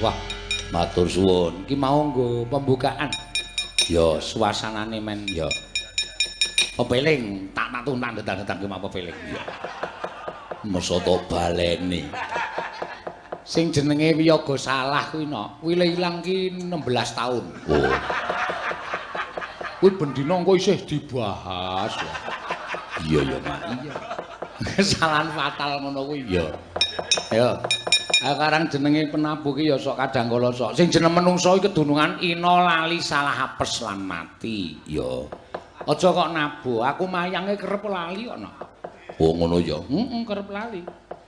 Wah, matur suwun. Iki mau nggo pembukaan. Ya, suasanane men ya. Pepeling, tak tak tentang ki mau pepeling. Ya. Masa to baleni. Sing jenenge wiyaga salah kuwi no, kuwi le ilang ki 16 taun. Oh. Kuwi bendina engko isih dibahas. Iya ya, Mak. Iya. Kesalahan fatal ngono kuwi ya. Ayo. Karang jenenge penabuh ki ya sok kadang kala sok. Sing jeneng menungso iki kedunungan ina lali salah apes lan mati. Ya. Aja kok nabuh, aku mayange kerep lali kok no. Oh ngono ya. Heeh, kerep lali.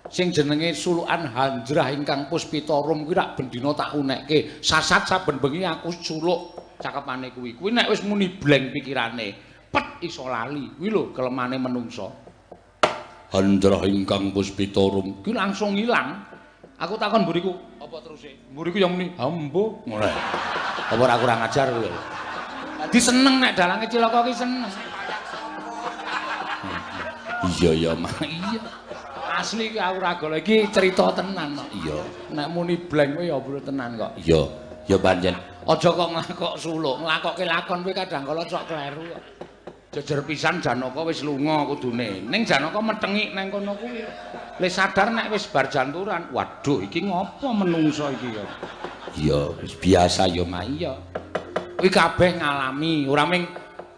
Sing jenenge sulukan hanjrah ingkang puspita rum kuwi rak bendina tak unekke. Sasat saben bengi aku suluk cakepane kuwi. Kuwi nek wis muni blank pikirane, pet iso lali. Kuwi lho kelemane menungso. Hanjrah ingkang puspita rum kuwi langsung ilang. Aku takon mburiku, apa teruse? Mburiku yang muni, "Hambo." Ngono. Apa ora kurang ajar kuwi. Dadi seneng nek dalange cilaka ki seneng. Iya ya, Mak. Iya. Asli iki aku ora golo iki cerita tenan kok. Iya. Nek muni blank kuwi ya bro tenan kok. Iya. Ya pancen. Aja kok nglakok suluk, nglakokke lakon kuwi kadang kala sok kleru kok. Jejer pisan Janaka wis lunga kudune. Ning Janaka metengik nang kono kuwi. Le sadar nek wis bar janturan, waduh iki ngopo menungso iki ya. Iya, wis biasa ya, Mak. Iya. Kuwi kabeh ngalami, ora ming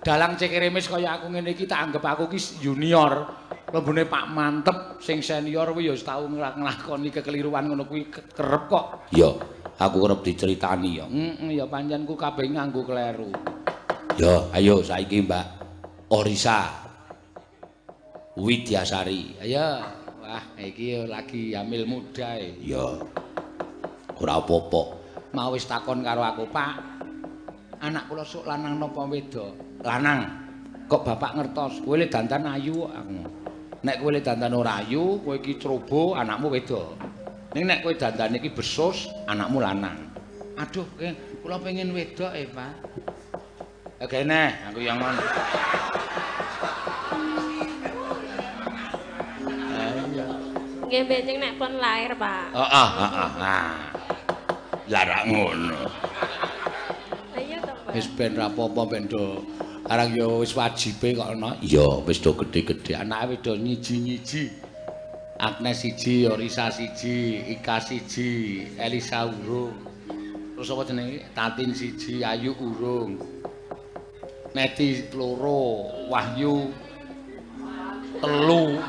dalang cekeremis kaya aku ngene iki tak anggap aku ki junior. Lembune Pak Mantep sing senior kuwi ya wis tau nglakoni kekeliruan ngono kuwi kerep kok. Iya, aku kerep diceritani ya. Heeh, ya pancen ku kabeh nganggo kleru. Ya, ayo saiki Mbak Orisa Widyasari. Ayo. Wah, iki lagi hamil muda e. Iya. Ora apa-apa. Mau wis takon karo aku, Pak. Anak kula sok lanang napa wedok? Lanang. Kok bapak ngertos? Kowe le dandan ayu kok aku. Nek kowe le dandan ora ayu, kowe iki ceroboh, anakmu wedok. Ning nek kowe dandane iki besus, anakmu lanang. Aduh, kula pengen wedok e, Pak. Kene, aku yang ngono. Nggih benjing nek pun lahir, Pak. Heeh, heeh. Nah. Lah ra ngono. Lah iya to, Pak. Wis ben ra apa-apa ben do. Arang ya wis wajibe kok ana. Iya, wis do gedhe-gedhe. Anake wis do nyiji-nyiji. Agnes siji, Orisa siji, Ika siji, Elisa urung. Terus apa jenenge? Tatin siji, Ayu urung. Neti loro, Wahyu telu.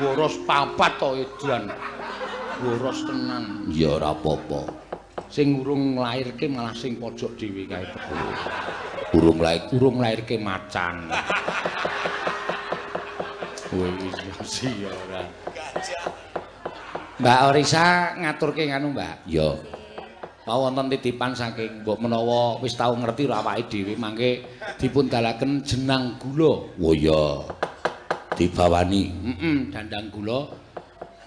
Boros papat to edan. Boros tenan. Ya ora apa-apa. Sing urung nglairke malah sing pojok dhewe kae. Urung lair, urung nglairke macan. Kowe iki ya ora. Mbak Orisa ngaturke nganu, Mbak. Ya. Mau wonten titipan saking mbok menawa wis tau ngerti awake dhewe mangke dipun dalaken jenang gula. Oh iya. Dibawani. Heeh, dandang gula.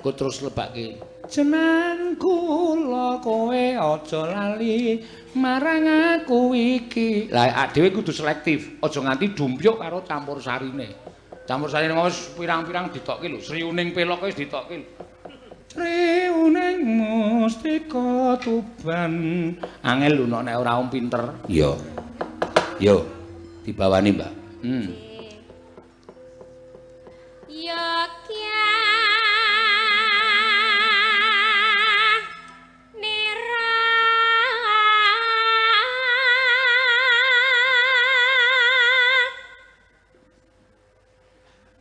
Ku terus lebake jenang gula kowe aja lali marang aku iki. Lah dhewe kudu selektif, aja nganti dumpyuk karo campur sarine. Campur sarine wis pirang-pirang ditokke lho, sriuning pelok wis ditokke lho. Sriuning mustika Tuban. Angel lho nek ora wong pinter. Iya. Yo, dibawani, Mbak. Ya kya nira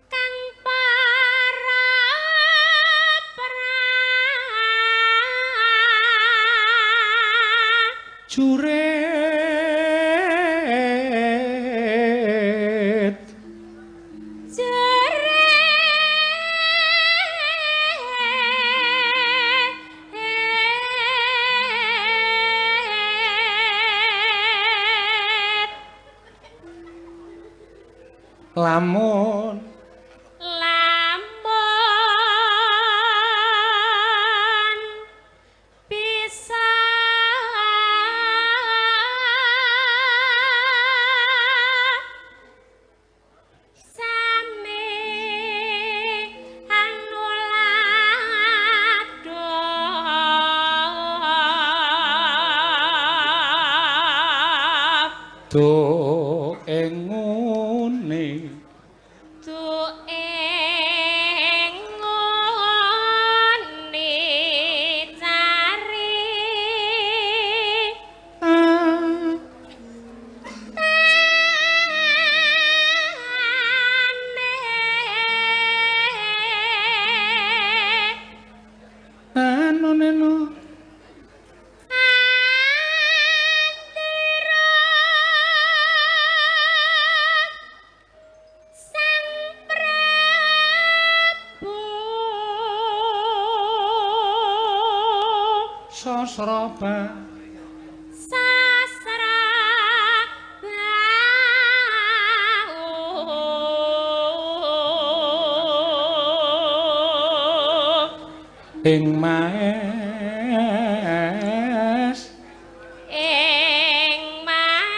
kang para jurit lamun lamun bisa sami anulado. Do ing ngene, do ing ngene cari tane anu neno Sang Prabu sasraba sasra ing maes ing maes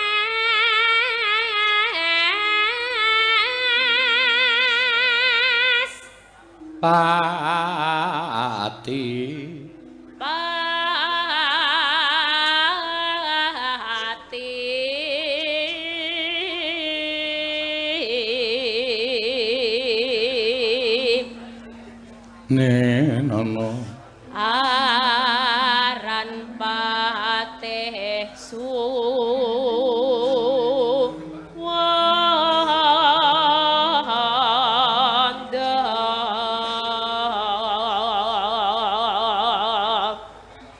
pati pati nenono aran patih suwanda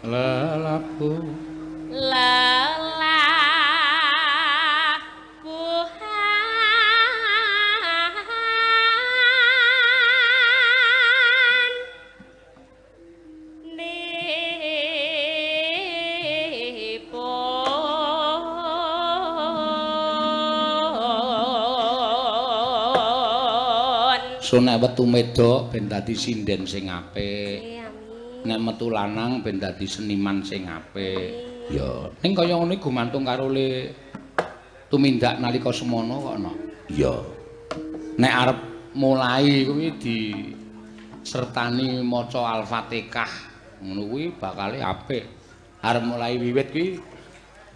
lelabu lelabuhan nipun. So nek wetu medok ben dadi sinden sing apik, Amin. nek metu lanang ben dadi seniman sing apik. Ya, ning kaya ngono iku gumantung karo le tumindak nalika semono kok no. Iya. Nek arep mulai kuwi disertani maca Al-Fatihah, ngono kuwi bakale apik. Arep mulai wiwit kuwi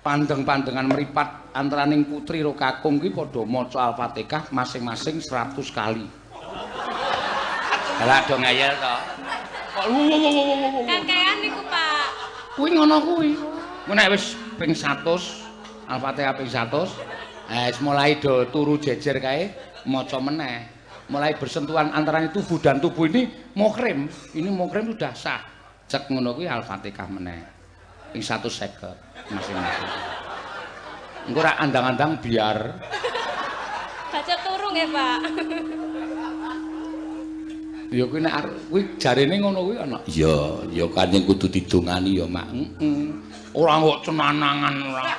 pandeng-pandengan mripat antaraning putri ro kakung kuwi padha maca Al-Fatihah masing-masing 100 kali. Lah do ngeyel to. Kok Kakean niku, Pak. Kuwi ngono kuwi. Ku nek wis ping 100, Al-Fatihah ping 100, wis mulai do turu jejer kae maca meneh. Mulai bersentuhan antarané tubuh dan tubuh ini muhrim. Ini muhrim sudah sah. Cek ngono kuwi Al-Fatihah meneh. Ping 150 masing-masing. Engko ora andang-andang biar Baca turu nggih, Pak. Ya kuwi nek kuwi jarene ngono kuwi ana. Iya, ya kanjeng kudu didongani ya, Mak. Heeh. Ora kok cenanangan ora.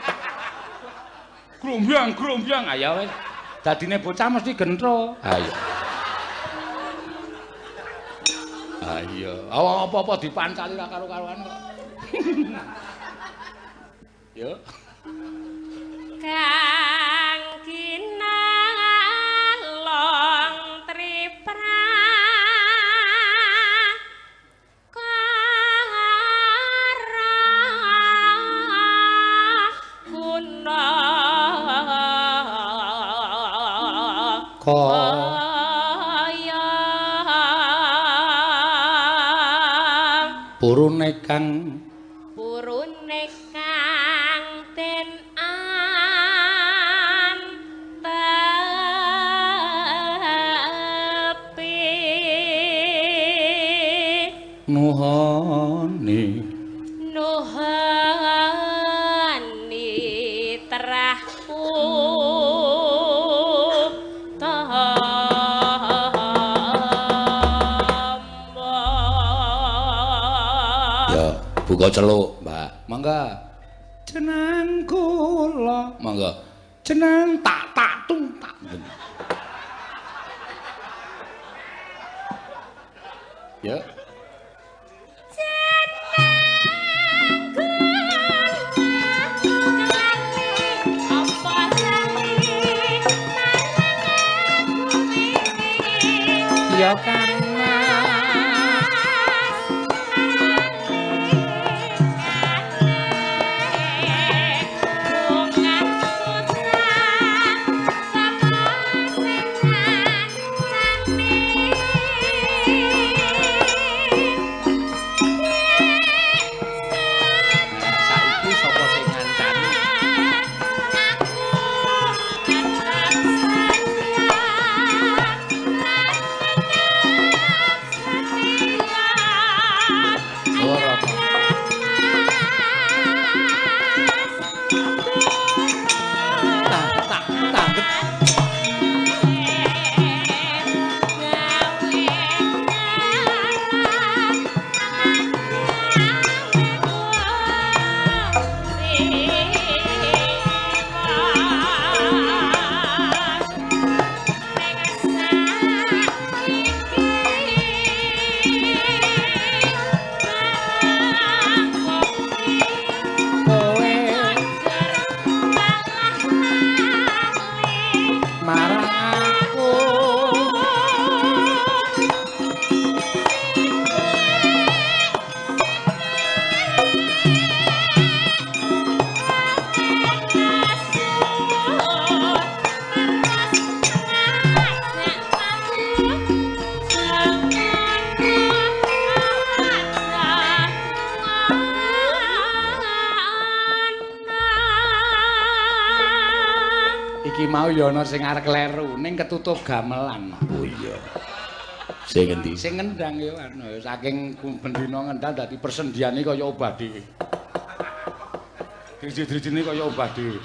Grombyang, grombyang. Ayo wis. Dadine bocah mesti gentro. Ayo. Ayo. Apa-apa dipancali ra karo-karuan kok. Yo. Kang kinalong tripra kaya purune kang den antepi nuhoni nuhoni terah ya buka celuk, Mbak. Mangga. Jeneng kula. Mangga. Jeneng tak tak tung tak. Ya. Jeneng kula apa lali marang aku iki. Ya Kang. Ki mau ya ana sing arep kleru ning ketutup gamelan. Oh iya. Sing endi? Sing ngendang ya anu saking bendina ngendang dadi persendiane kaya obah dhewe. Driji-drijine kaya obah dhewe.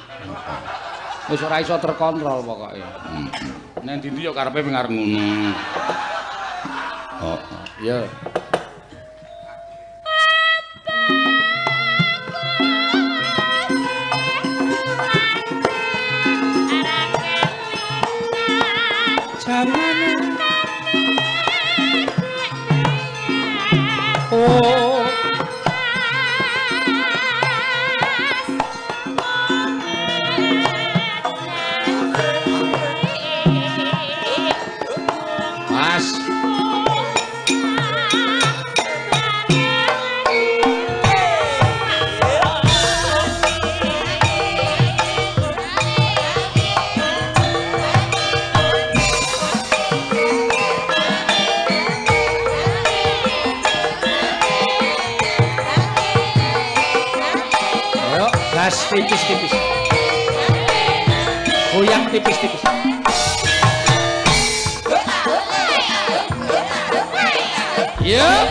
Wis ora iso terkontrol pokoke. Nang ndi-ndi ya karepe wing arep ngono. Heeh. Ya. Oh. Mas. Gas tipis-tipis. Goyang tipis-tipis. Yuk.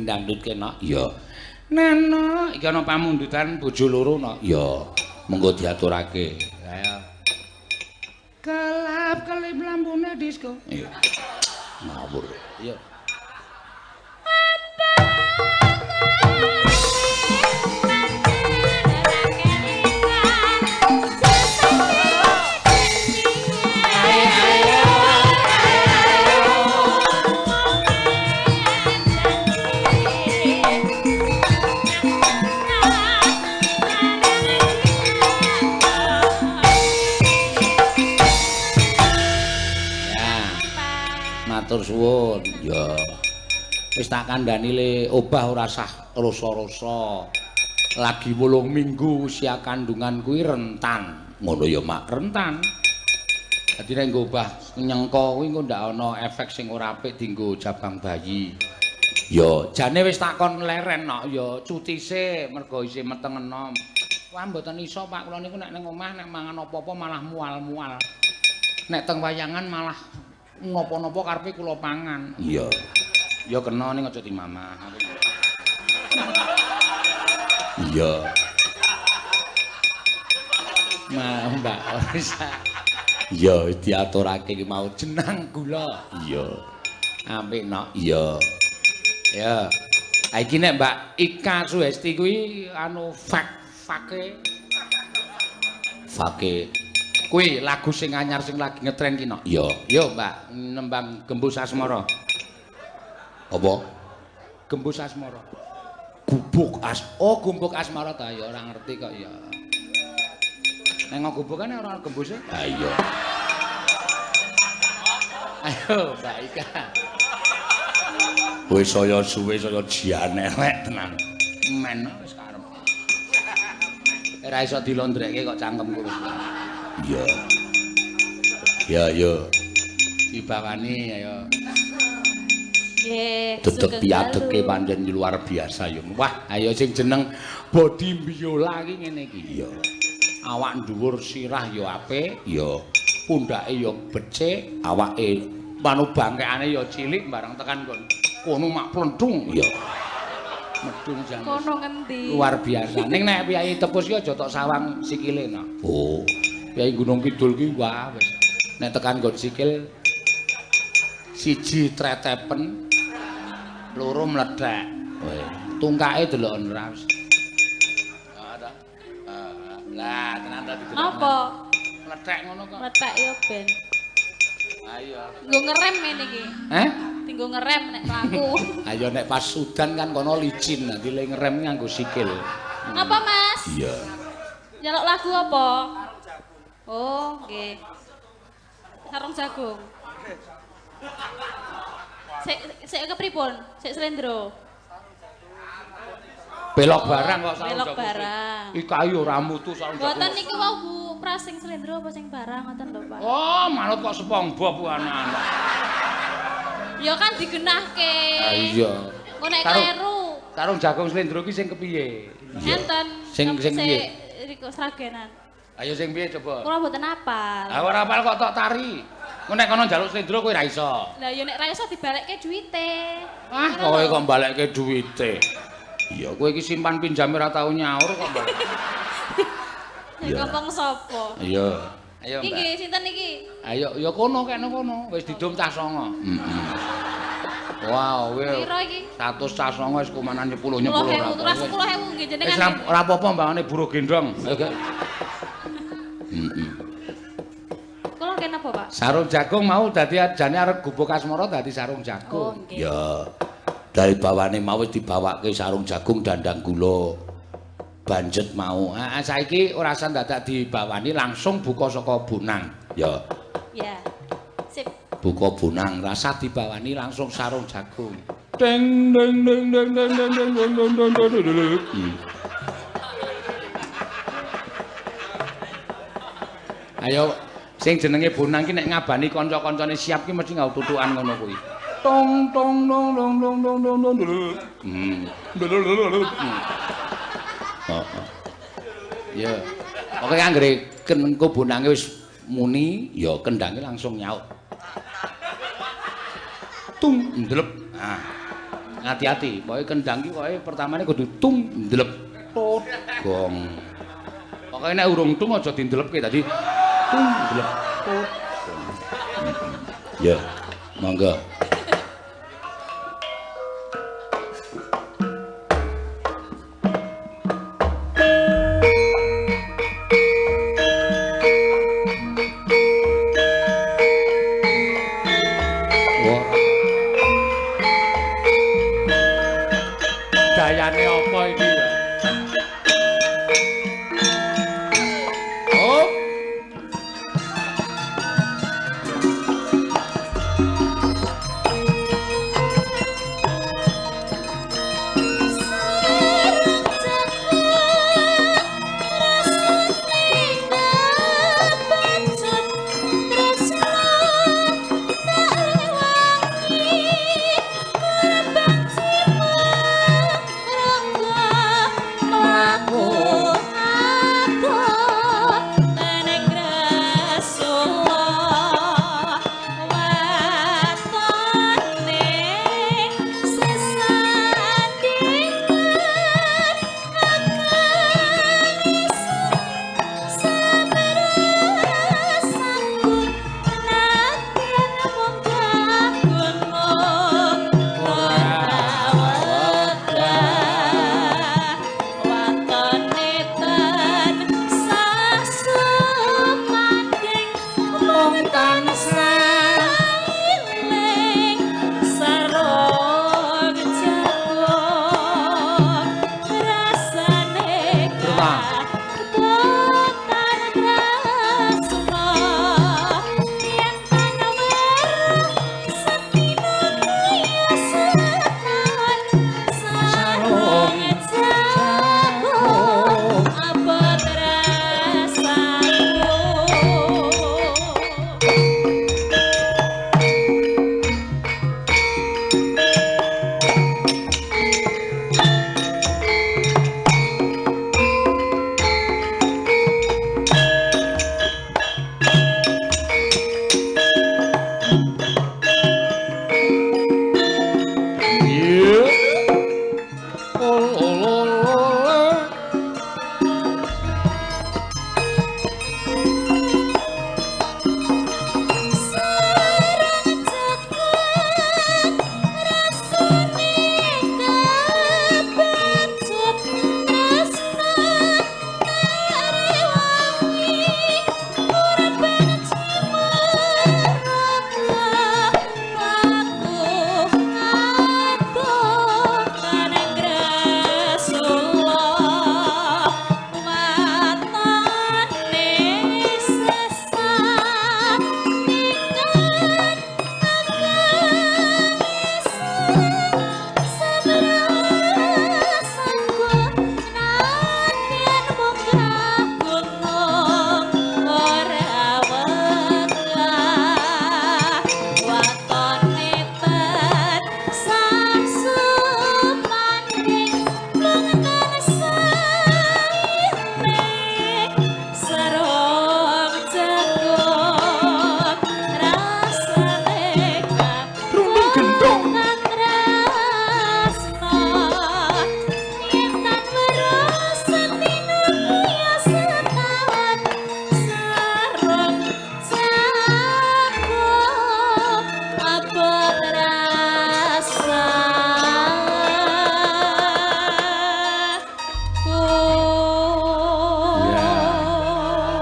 Dangdut kena. Iya. Nana, iki ana pamundutan bojo loro no. Iya, monggo diaturake. Ayo. Kelap kelip lampune disko. Iya. Ngawur. Iya. Matur suwun. Ya. Wis tak kandhani le obah ora sah rasa-rasa. Lagi 8 minggu usia kandungan kuwi rentan. Ngono ya, Mak. Rentan. Dadi nek nggo obah nyengko kuwi engko ndak ana efek sing ora apik dienggo jabang bayi. Ya, jane wis takon leren nok ya cuti sik mergo isih meteng enom. Wah mboten iso Pak, kula niku nek ning omah nek mangan apa-apa malah mual-mual. Nek teng wayangan malah napa-napa karepe kula pangan. Iya. Ya kena ning aja dimamah. Iya. Ma Mbak Orisa. Iya, diaturake ki mau jenang gula. Iya. Apik nok. Iya. Ya. Ha iki nek Mbak Ika Suhesti kuwi anu fake. Fake. Kuwi lagu sing anyar sing lagi ngetren ki nok. Iya. Yo Mbak nembang Gembus Asmara. Apa? Gembus Asmara. Gubuk as. Oh, Gumbuk Asmara ta ya ora ngerti kok ya. Neng gubukane ora gembuse. Ha iya. Ayo Mbak Ika. Wis saya suwe saya jian elek tenan. Men wis karep. Ora iso dilondrekke kok cangkemku wis. Iya. Ya ya. Dibawani ayo. Nggih. Dedeg piadeke pancen luar biasa ya. Wah, ayo sing jeneng body biola iki ngene iki. Iya. Awak dhuwur sirah ya apik, Iya. pundhake ya becik, Awake manu bangkekane ya cilik barang tekan kono. Kono mak plentung. iya. Medun jan. Kono ngendi? Luar biasa. Ning nek piyayi tepus ki aja tok sawang sikile no. Oh. Piyayi Gunung Kidul ki wah wis. Nek tekan nggon sikil siji tretepen, loro mlethek. Weh. Tungkake deloken ora wis. Ah ta. Lah tenan ta didelok. Napa? Mlethek ngono kok. Mlethek ya ben. Ayo. Nggo ngerem ngene iki. Heh? Dinggo ngerem nek mlaku. Ayo nek pas udan kan kono licin, nanti le ngerem nganggo sikil. Napa, Mas? Iya. Njaluk lagu apa? Oh, nggih. Sarung jagung. Sik sik kepripun? Sik slendro. Belok barang kok sarung Belok jagung. barang. Iki kayu ora mutu sarung jagung. Mboten niku wau Bu, prasing slendro apa sing barang ngoten lho, Pak. Oh, manut kok SpongeBob ku anak-anak. Ya kan digenahke. Ah iya. Engko nek kleru. Sarung jagung slendro ki sing kepiye? Enten. Sing sing piye? Riku Sragenan. Ayo sing piye coba? Kula mboten apal. Ah ora apal kok tok tari. Engko nek kono njaluk slendro kowe ora iso. Lah ya nek ra iso dibalekke duwite. Ah, kowe kok balekke duwite. Iya, kowe iki simpan pinjame ora tau nyaur kok balik. Iya. Ngomong sapa? Iya. Ayo, Iki Mbak. nggih sinten iki? Ayo, ya kono kene kono, wis didum cah 9. Heeh. Wow, kowe Piro iki? 100 cah 9 wis kumanan 10 10 10.000, ora. ora 10.000 nggih Wis jenengan. ora apa-apa mbangane buruh gendong. Ayo, Gek. Heeh. Kula kene apa, Pak? Sarung jagung mau dadi jane arep gubuk asmara dadi sarung Oh, jagung. nggih. Ya. Dari bawane mau wis dibawake sarung jagung dandang gula. Banjet mau. Ah, saiki ora usah dadak dibawani langsung buka saka bonang. Ya, Ya. Sip. buka bonang Rasa dibawani langsung sarung jagung. Ding ding ding ding ding ding ding ding ding ding ding ding. Hmm. Ayo sing jenenge bonang ki nek ngabani kanca-kancane siap ki mesti nggawa tutukan ngono kuwi. Tong tong dong dong dong dong dong dong. Hmm. Heeh. Ya. Pokoke anggere engko bonange wis muni, ya kendhange langsung nyaut. Tung ndlep. Nah. Hati-hati, pokoke kendhang ki pokoke pertamane kudu tung ndlep. Tut gong. Pokoke nek urung tung aja dindlepke dadi tung ndlep tut gong. Ya, monggo. Wah. Dayane apa iki ya? Oh.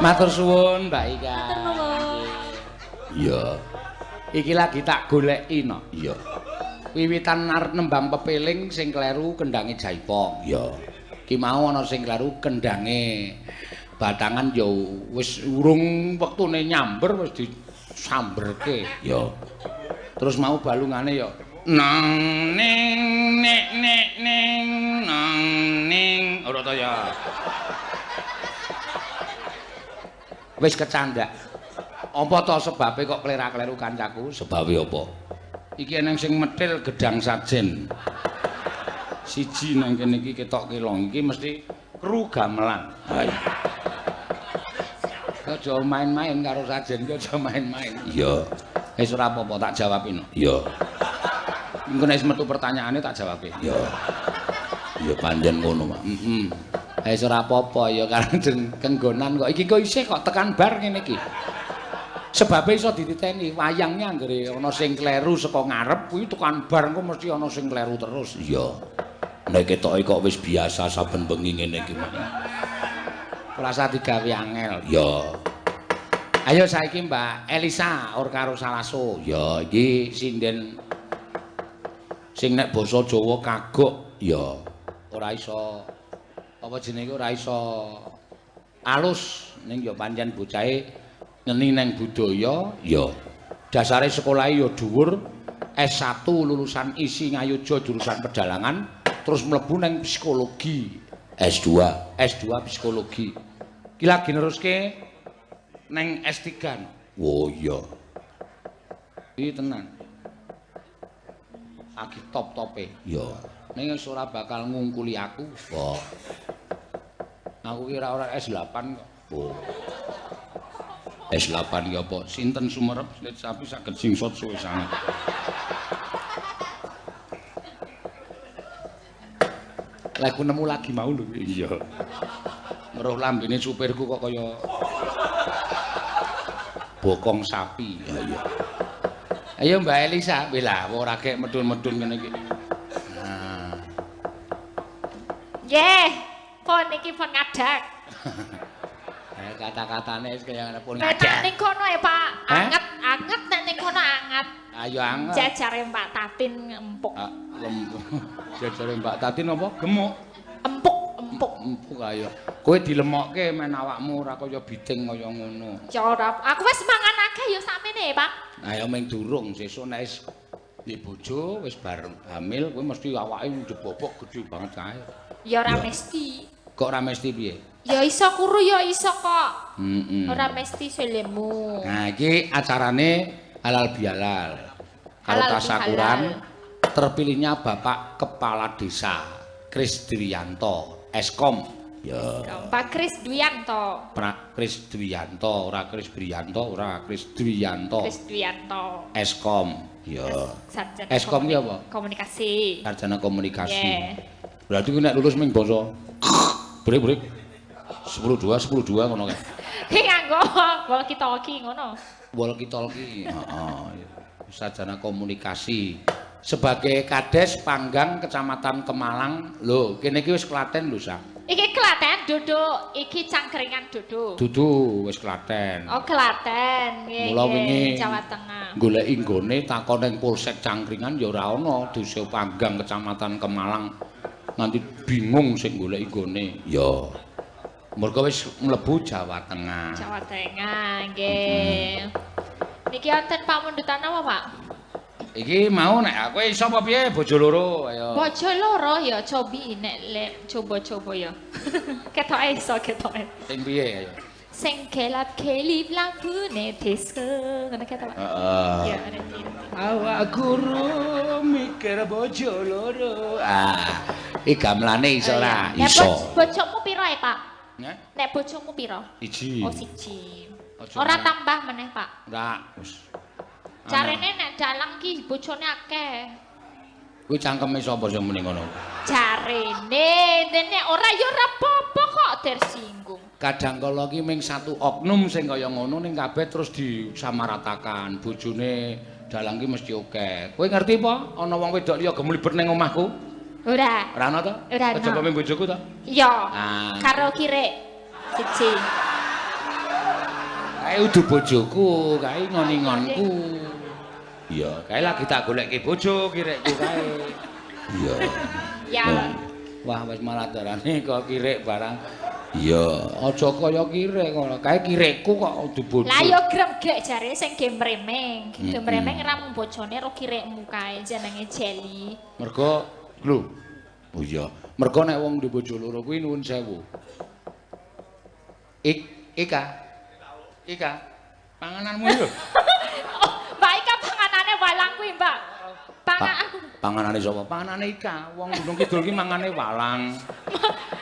Matur suwun Mbak Ika. Matur nuwun. Iya. Iki lagi tak goleki no. Iya. Wiwitan arep nembang pepeling sing kleru kendange Jaipong. Iya. Ki mau ana sing kleru kendange Batangan ya wis urung wektune nyamber wis disamberke. Iya. Terus mau balungane ya nang ning nek nek ning nang ning ora ta ya. Wis kecandak. Apa to sebabe kok klera-kleru kancaku? Sebabe apa? Iki eneng sing metil gedang sajen. Siji nang kene iki ketok kelong iki mesti kru gamelan. Ha iya. Aja main-main karo sajen iki aja main-main. Iya. Wis ora apa-apa tak jawab no. Iya. Engko nek wis metu pertanyaane tak jawabe. Iya. Ya pancen ngono, Pak. Heeh. Wis ora apa-apa ya karena kenggonan kok. Iki kok isih kok tekan bar ngene iki. Sebabe iso dititeni wayangnya anggere ana sing kleru saka ngarep kuwi tekan bar engko mesti ana sing kleru terus. Iya. Nek ketoke kok wis biasa saben bengi ngene iki, Pak. Ora usah digawe angel. Iya. Ayo saiki Mbak Elisa or karo Salaso. Ya iki sinden sing nek basa Jawa kagok. Ya. Ora iso apa jenenge ora iso alus ning ya pancen bocahe ngeni neng budaya. Ya. Dasare sekolahe ya dhuwur, S1 lulusan ISI Ngayogya jurusan pedalangan, terus mlebu neng psikologi. S2. S2 psikologi. Iki lagi neruske neng S3. Oh iya. Iki tenan. Lagi top-tope. Iya. Ning wis ora bakal ngungkuli aku. Wah. Aku ki ora S8 kok. Oh. S8 ki apa? Sinten sumerep slit sapi saged singsot suwe sanget. Lah aku nemu lagi mau lho. Iya. Weruh lambene supirku kok kaya bokong sapi. Ya iya. Ayo Mbak Elisa, lah ora gek medun-medun ngene iki. Nah. Nggih, pun iki pun ngadak. Kata-katane wis kaya ngene pun ngadak. Nek ning kono ya Pak, anget, anget nek ning kono anget. Ayo anget. Jajare Mbak Tatin empuk. Lempuk. Jajare Mbak Tatin apa? Gemuk. Empuk, empuk. Empuk ayo. Kowe dilemokke men awakmu ora kaya biting kaya ngono. Ya ora, aku wis mangan akeh ya sakmene, Pak. Ayo meng durung sesuk nek wis duwe bojo wis bareng hamil kowe mesti awake njebobok gedhe banget kae. Ya ora mesti. Kok ora mesti piye? Ya iso kuru ya iso kok. Heeh. Ora mesti selemu. Nah iki acarane halal bihalal. Karo tasakuran terpilihnya Bapak Kepala Desa Kris Dwianto, Eskom. Ya. Pak Kris Dwianto. Pak Kris Dwianto, ora Kris Brianto, ora Kris Dwianto. Kris Dwianto. Eskom. Ya. Sarjana Eskom ki apa? Komunikasi. Sarjana komunikasi. Yeah. Berarti ku nek lulus ming basa brek-brek 10-2 10-2 ngono kae. Ki nganggo walkie talkie ngono. Walkie talkie. Heeh. Sarjana komunikasi. Sebagai Kades Panggang Kecamatan Kemalang. Lho, kene iki wis Klaten lho, Sa. Iki Klaten duduk, iki Cangkringan duduk. Dudu wis Klaten. Oh, Klaten. Nggih. Mula wingi Jawa Tengah. Goleki nggone takon ning Polsek Cangkringan ya ora ana, Desa Panggang Kecamatan Kemalang. Nganti bingung sing goleki nggone. Ya. Mergo wis mlebu Jawa Tengah. Jawa Tengah, nggih. Niki wonten pamundutan apa, Pak? Iki mau nek aku iso apa piye bojo loro ayo. Bojo loro ya cobi nek lek coba-coba ya. Ketoke iso ketoke. Sing piye ayo. Sing kelap-kelip lampune disco ngono ketok. Heeh. Ya ngerti. Awak guru mikir bojo loro. Ah, iki gamelane iso ora? Iso. Bojomu piro e, Pak? Nek Nek bojomu piro? Iji. Oh, siji. Ora tambah meneh, Pak. Ora, wis. Carene nek dalang ki bojone akeh. Kuwi cangkeme sapa sing muni ngono? Jarene dene ora ya ora apa-apa kok tersinggung. Kadang kala ki ming satu oknum sing kaya ngono ning kabeh terus disamaratakan. Bojone dalang ki mesti akeh. Kowe ngerti apa? Ana wong wedok liya gemlibet ning omahku? Ora. Ora ana to? Ora ana. Kejaba ming bojoku to? Iya. Ah. Karo kirek siji. Kae udu bojoku, kae ngon-ngonku. Iya, kae lagi tak golekke bojo kirekku kae. Iya. Ya. Wah, wis malah darane kok kirek barang. Iya, aja kaya kirek ngono. Kae kirekku kok udu bojo. Lah ya gremgek jare sing gemremeng. Gemremeng ra mung bojone ro kirekmu kae jenenge Jeli. Mergo lho. Oh iya, mergo nek wong duwe bojo loro kuwi nuwun sewu. Ika. Ika. Pangananmu lho. Oh, Mbak Ika panganane walang kuwi, Mbak. Panganane sapa? Panganane Ika. Wong Gunung Kidul ki mangane walang.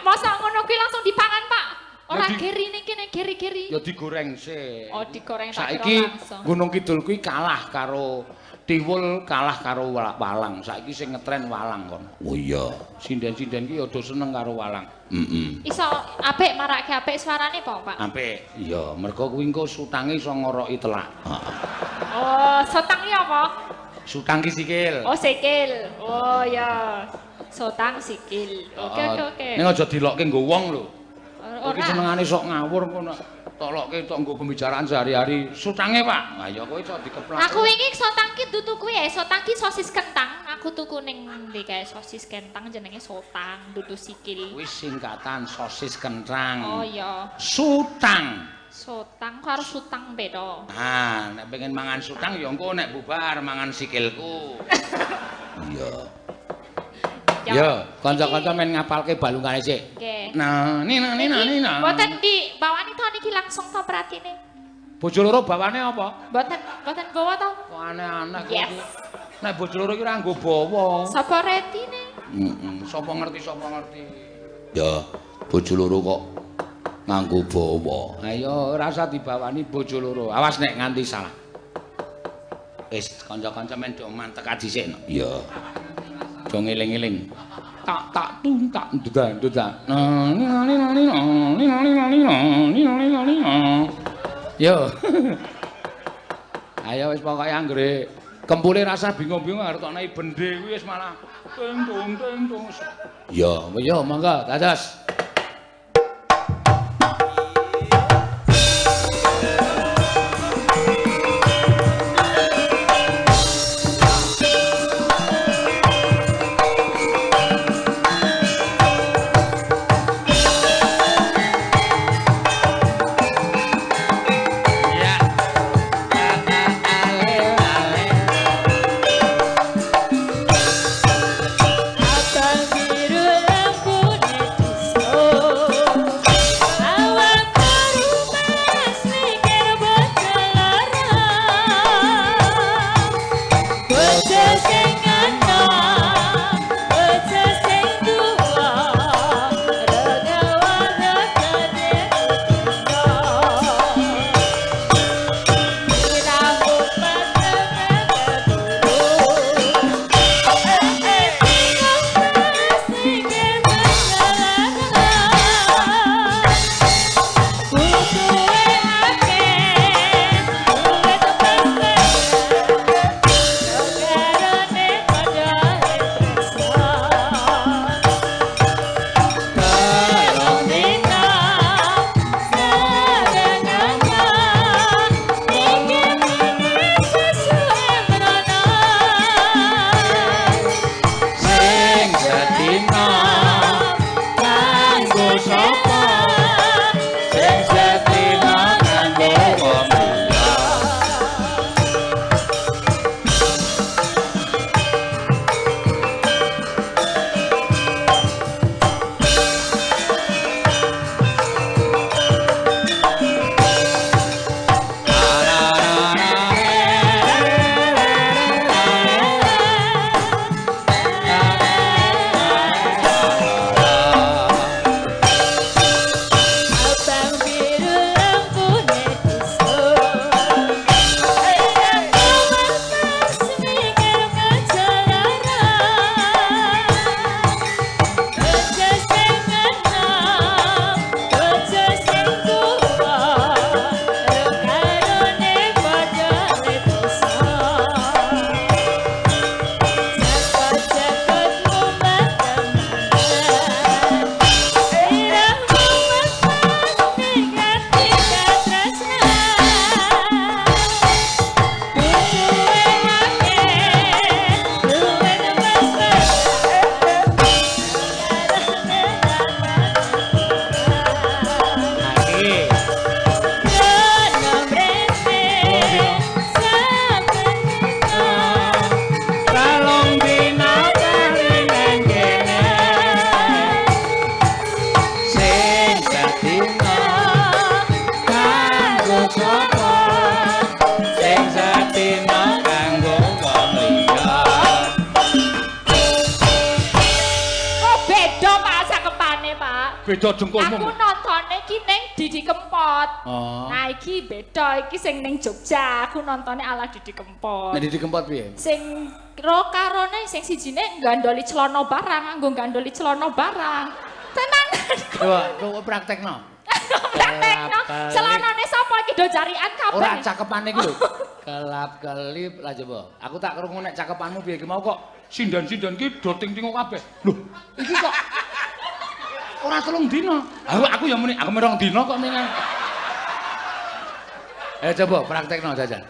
Masa ngono kuwi langsung dipangan, Pak? Ora gerine kene geri-geri. Ya digoreng sik. Oh, digoreng tak kira Saiki langsung. Gunung Kidul kuwi kalah karo tiwul, kalah karo walang. Saiki sing ngetren walang kono. Oh iya. Sinden-sinden ki ya do seneng karo walang. Heeh. Iso apik marake apik suarane apa, Pak? Apik. Iya, mergo kuwi engko sutange iso ngoroki telak. Heeh. Oh, sotang ki apa? Sutang ki sikil. Oh, sikil. Oh ya. Sotang sikil. Oke, oke, oke. Ning aja dilokke nggo wong lho. Ora. Iki senengane sok ngawur ngono. Tolokke tok nggo pembicaraan sehari-hari. Sutange, Pak. Lah ya kowe iso dikeplak. Aku wingi sotang ki dudu kuwi ya, sotang ki sosis kentang. Aku tuku ning ndi kae sosis kentang jenenge sotang, dudu sikil. Kuwi singkatan sosis kentang. Oh iya. Sutang. Sotang karo sutang beda. Ah, nek pengen mangan sutang ya engko nek bubar mangan sikilku. Iya. Ya, kanca-kanca men ngapalke balungane sik. Nggih. Nah, ni nah ni nah ni nah. Mboten dibawani to niki langsung to pratine. Bojo loro bawane apa? Mboten, mboten bawa to. Kok aneh-aneh kok. Yes. Nek bojo loro iki ora nggo bawa. Sapa retine? Heeh, sapa ngerti sapa ngerti. Ya, bojo loro kok nganggo bawa. Ayo ora usah dibawani bojo loro. Awas nek nganti salah. Wis kanca-kanca men do mantek dhisik no. Iya. Do ngeling-eling. Tak tak tung tak duda duda. Na ni na ni na ni na ni na ni na ni na ni na ni na ni na. Yo. Ayo wis pokoke anggere kempule rasa bingung-bingung arep tokne bende kuwi wis malah tung tung tung tung. Ya, yo monggo dados. Abang biru lampune disco. sapa sing sedina kanggo wong liya. Kok beda Pak cakepane Pak? Beda dengkulmu. Aku nontone iki ning Didi Kempot. Oh. Nah iki beda, iki sing ning Jogja. Aku nontone ala Didi Kempot. Nek Didi Kempot piye? Sing ro karone sing sijine nggandoli celana barang, nganggo nggandoli celana barang. Tenan. Coba, coba praktekno. Praktekno. Celanane sapa iki do jarian kabeh. Ora cakepane iki lho. Kelap-kelip lah coba. Aku tak krungu nek cakepanmu piye iki mau kok sinden-sinden ki do ting-tingo kabeh. Lho, iki kok ora 3 dina. Aku ya muni, aku 2 dina kok ning. Coba praktekno jajal.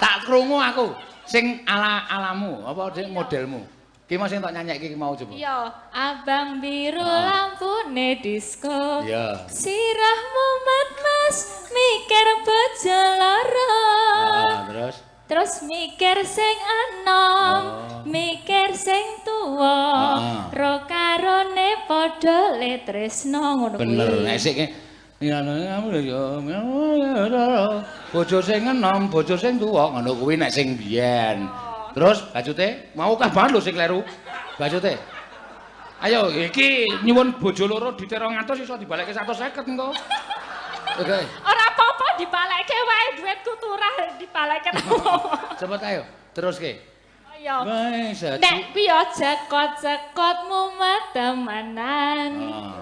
Tak krungu aku sing ala-alamu, apa sing modelmu. Ki mau sing tak nyanyekke iki mau coba. Iya, abang biru lampune disko. Iya. Sirah mumet mas mikir bojo loro. Terus terus mikir sing enom, mikir sing tuwa. Ro karone padha le tresno ngono kuwi. Bener, nek sik bojo sing enom, bojo sing tuwa ngono kuwi nek sing biyen. Terus bacute mau kah banget lho sing kleru. Bacute. Ayo iki nyuwun bojo loro dite 200 iso dibalekke 150 engko. Oke. Ora apa-apa dibalekke wae duitku turah dibalekke apa. Cepet ayo teruske. Ayo. Nek kuwi ya cekot-cekot mumet temenan.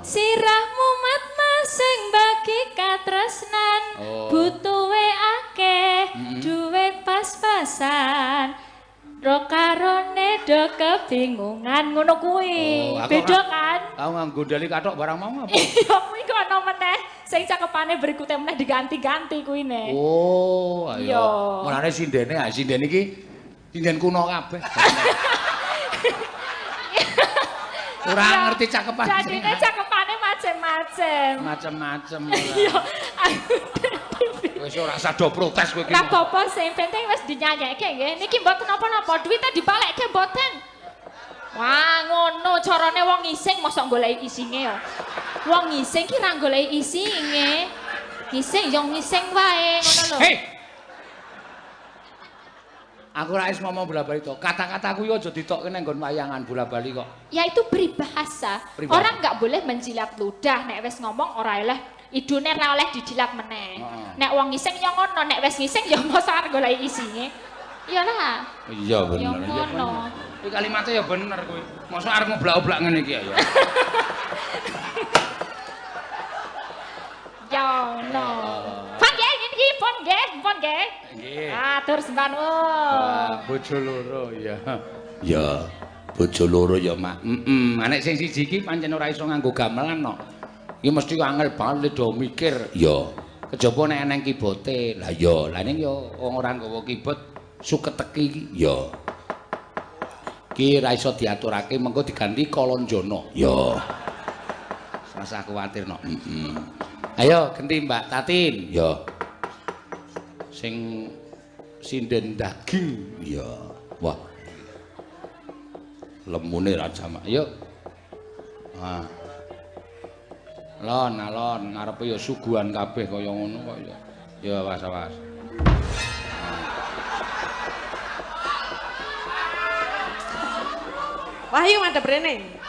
Sirah mumet mas sing bagi katresnan. Butuhe akeh duit pas-pasan. Ro karone do kebingungan ngono kuwi. Beda kan? Aku nganggo ndali kathok barang mau apa? Iya kuwi kok ana meneh sing cakepane berikute meneh diganti-ganti kuwi ne. Oh, ayo. Mulane sindene, sinden iki sinden kuno kabeh. Ora ngerti cakepan. Jadine cakepane macem-macem. Macem-macem. Iya. Wis ora usah do protes kowe iki. Ora apa-apa sing penting wis dinyanyekke nggih. Niki mboten napa-napa, duwite dibalekke mboten. Wah, ngono carane wong ngising mosok goleki isinge ya. Wong ngising ki ra goleki isinge. Ngising yo ngising wae ngono lho. Hei. Aku ora wis ngomong bola-bali to. Kata-kataku yo aja ditokke nang nggon wayangan bola-bali kok. Ya itu peribahasa. Orang nggak boleh menjilat ludah nek wis ngomong ora eleh. Idune ora oleh dijilat meneh. Nek wong ngising ya ngono, nek wis ngising ya mosok arep goleki isinge. Iya lah. Iya bener. Ya ngono. Kuwi kalimate ya bener kuwi. Mosok arep ngoblak-oblak ngene iki ya. Ya ngono. Pun nggih niki pun nggih, pun nggih. Nggih. Atur sembah nuwun. Bojo loro ya. Ya, bojo loro ya, Mak. Heeh, nek sing siji iki pancen ora iso nganggo gamelan kok. Iki mesti angel banget do mikir. Ya. Kejaba nek eneng kibote. Lah ya, lah ning ya wong ora nggawa keyboard suketeki iki. Ya. Iki ora iso diaturake mengko diganti Kolonjono. Ya. Rasah kuwatir no. Heeh. Ayo genti Mbak Tatin. Ya. Sing sinden daging. Ya. Wah. Lemune ra jamak. Ayo. Ah. Lon alon ngarepe ya suguhan kabeh kaya ngono kok ya. Ya awas awas. Wahyu madhep rene.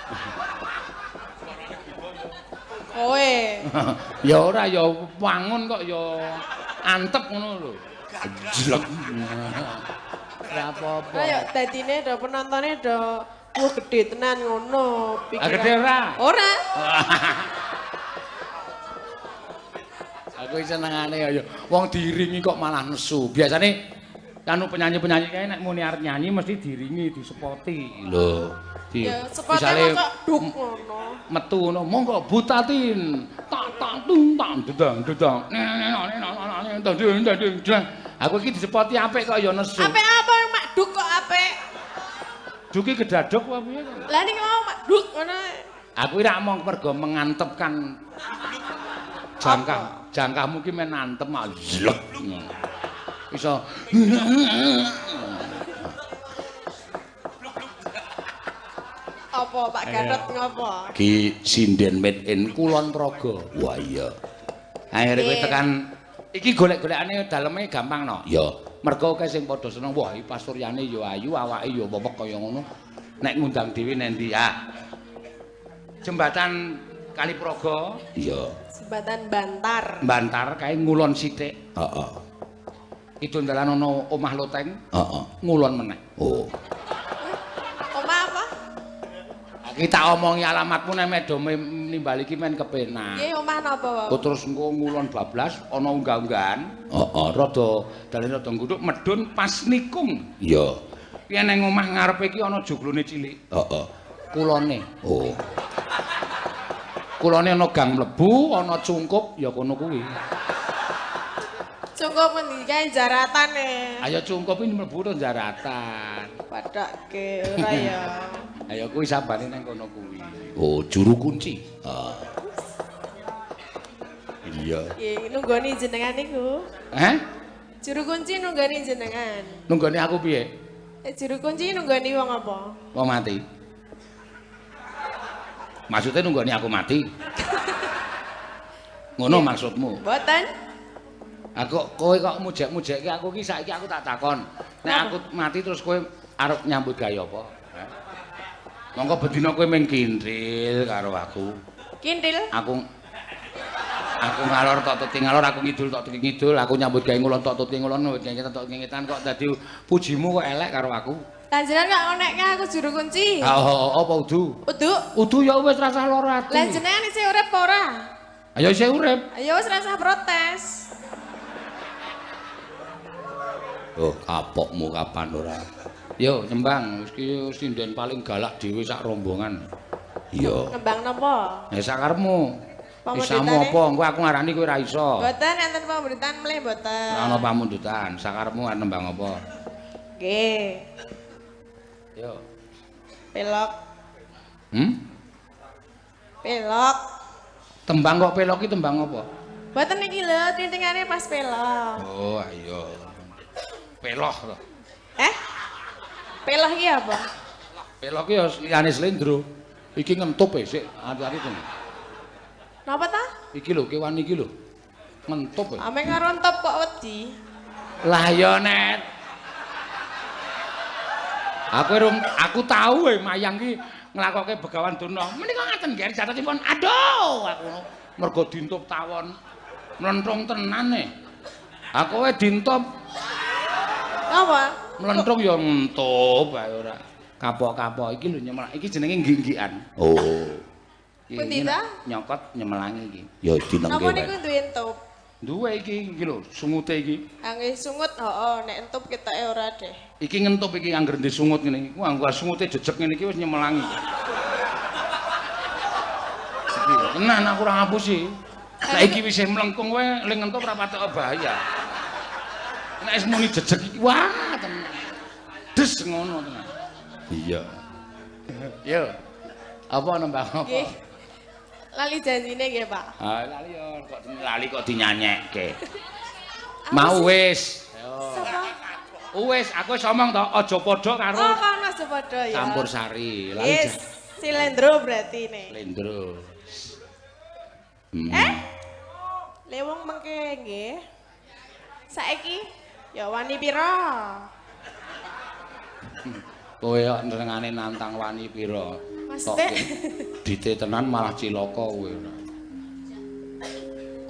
Kowe. Ya ora ya wangun kok ya antep ngono lho. Jlek. Ora apa-apa. Ayo dadine do penontone do wah gedhe tenan ngono pikiran. Gedhe ora? Ora. Aku senengane ya wong diiringi kok malah nesu. Biasane kanu penyanyi-penyanyi kae nek muni arep nyanyi mesti diiringi, disepoti. Lho, di ya sepote kok duk ngono. Metu ngono, monggo Butatin. Tak tak tung tak dedang dedang. Aku iki disepoti apik kok ya nesu. Apik apa mak duk kok apik? Duk iki gedaduk apa piye kok? Lah ning mau mak duk ngono. Aku ora mong mergo mengantepkan jangkah. Jangkahmu ki men antem mak zlek. Iso apa Pak Gatot ngopo? Ki sinden made in Kulon Progo. Wah iya. Akhire kowe tekan Iki golek-golekane daleme gampang no. Ya, mergo akeh sing padha seneng, wah iki pasuryane ya ayu, awake ya wewek kaya ngono. Nek ngundang dhewe nek ndi ah. Jembatan Kalipraga. Iya. Jembatan Bantar. Bantar kae ngulon sithik. Heeh. Kidul dalan ana omah loteng. Heeh. Ngulon meneh. Oh. Omah apa? Iki tak omongi alamatmu nek medo nimbali iki men kepenak. Nggih, omah napa, Pak? Terus engko ngulon bablas ana unggah-unggahan. Heeh. Rada dalane rada nguduk medhun pas nikung. Iya. Piye nang omah ngarepe iki ana joglone cilik. Heeh. Kulone. Oh. Kulone ana gang mlebu, ana cungkup ya kono kuwi. Cungkup ngendi kae jaratan e. Ayo cungkup iki mlebu to jaratan. Padake ora ya. Ayo kuwi sabane nang kono kuwi. Oh, juru kunci. Ah. Iya. Nggih, nunggoni jenengan niku. Heh? Juru kunci nunggoni jenengan. Nunggoni aku piye? Juru kunci nunggoni wong apa? Wong mati. Maksudnya nunggoni aku mati? Ngono maksudmu? Mboten. Aku kowe kok mujek-mujekke aku iki saiki aku tak takon. Nek aku mati terus kowe arep nyambut gawe apa? Monggo bedina kowe mung kintil karo aku. Kintil? Aku ngalor tok tuti ngalor, aku ngidul tok tuti ngidul, aku nyambut gawe ngulon tok tuti ngulon, ngetan tok ngetan kok dadi pujimu kok elek karo aku. Lah jenengan kok ngonekke aku juru kunci. Ha apa udu? Udu. Udu ya wis rasah lara ati. Lah jenengan isih urip apa ora? Ayo isih urip. Ayo wis rasah protes. Oh, kapokmu kapan ora? Yo nyembang, wis ki sinden paling galak dhewe sak rombongan. Iya. Ngembang napa? Ya sakarepmu. Isamu apa? Engko aku ngarani kowe ora iso. Mboten enten pamundutan mleh mboten. Ora ana pamundutan, sakarepmu arep nembang apa? Nggih. Yo. Pelok. Hmm? Pelok. Tembang kok pelok iki tembang apa? Mboten iki lho, tintingane pas pelok. Oh, ayo. Peloh to. Eh? Peloh iki apa? Peloh ki ya liyane slendro. Iki ngentup e sik, ati-ati to. Napa ta? Iki lho kewan iki lho. Ngentup e. Ame karo entup kok wedi. Lah ya Net. Aku tahu e mayang ki nglakoke Begawan Durna. Menika ngaten nggih jatotipun. Aduh, aku mergo dintup tawon. Mlenthung tenan e. Aku e dintup. Napa? Mlenthung ya ngentup ae ora. Kapok-kapok iki lho nyemelang. Iki jenenge ngginggikan. Oh. Pundi ta? Nyokot nyemelangi iki. Ya dinengke. Napa niku duwe entup? Duwe iki iki lho, sungute iki. Ah nggih sungut, heeh, nek entup ketoke ora deh. Iki ngentup iki angger ndek sungut ngene iki. Wah, nggo sungute jejeg ngene iki wis nyemelangi. Iki tenan aku ora ngapusi. Saiki wis mlengkung kowe le ngentup ora patek bahaya. Nek wis muni jejeg iki wah tenan. Des ngono tenan. Iya. Yo. Apa nembang apa? Nggih. Lali janjine nggih, Pak. Ah, lali yo kok lali kok dinyanyekke. Mau wis. Sapa? Wis, aku wis omong to, aja padha karo Oh, kono aja padha ya. Campur sari. Lali. Yes, Silendro berarti ne. Silendro. Eh? Le wong mengke nggih. Saiki ya wani pira? Kowe kok nrengane nantang wani pira? Maksudnya? Dite tenan malah cilaka kowe ora.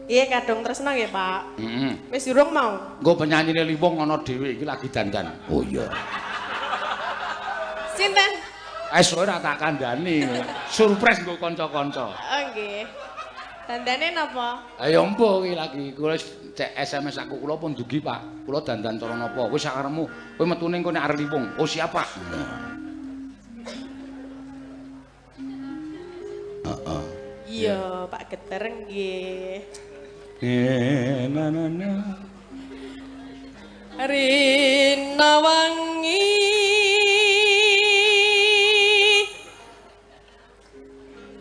Iya kadung tresno nggih, Pak. Heeh. Wis durung mau. Engko penyanyine Liwung ana dhewe iki lagi dandan. Oh iya. Sinten? Wis ora tak kandhani. Surprise nggo kanca-kanca. Oh nggih. Dandane napa? Ayo empo iki lagi kula cek SMS aku kula pun dugi, Pak. Kula dandan cara napa? Wis sakarepmu. Kowe metune engko nek arep Liwung. Oh siap, Pak. Heeh. Iya, Pak Geter nggih. Na na na. Rina wangi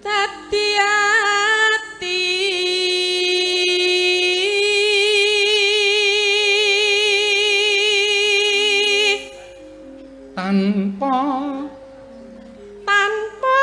dadi ati tanpa tanpa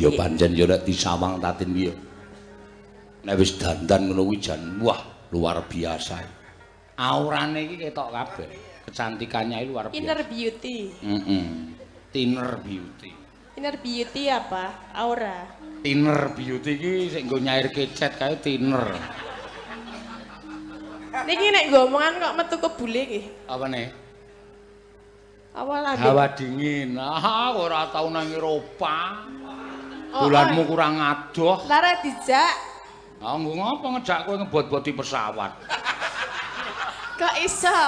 Ya pancen ya nek disawang Tatin ki ya. Nek wis dandan ngono kuwi jan wah luar biasa. Aurane iki ketok kabeh. Kecantikannya luar biasa. Inner beauty. Heeh. Thinner beauty. Inner beauty apa? Aura. Thinner beauty iki sing nggo nyairke cat kae thinner. Niki nek nggo omongan kok metu kebule iki. Apane? Apa lambe? Hawa dingin. Ah, ora tau nang Eropa. Bulanmu kurang adoh. Lara dijak. Ah, nggo ngopo ngejak kowe ngebot-boti pesawat? Kok iso?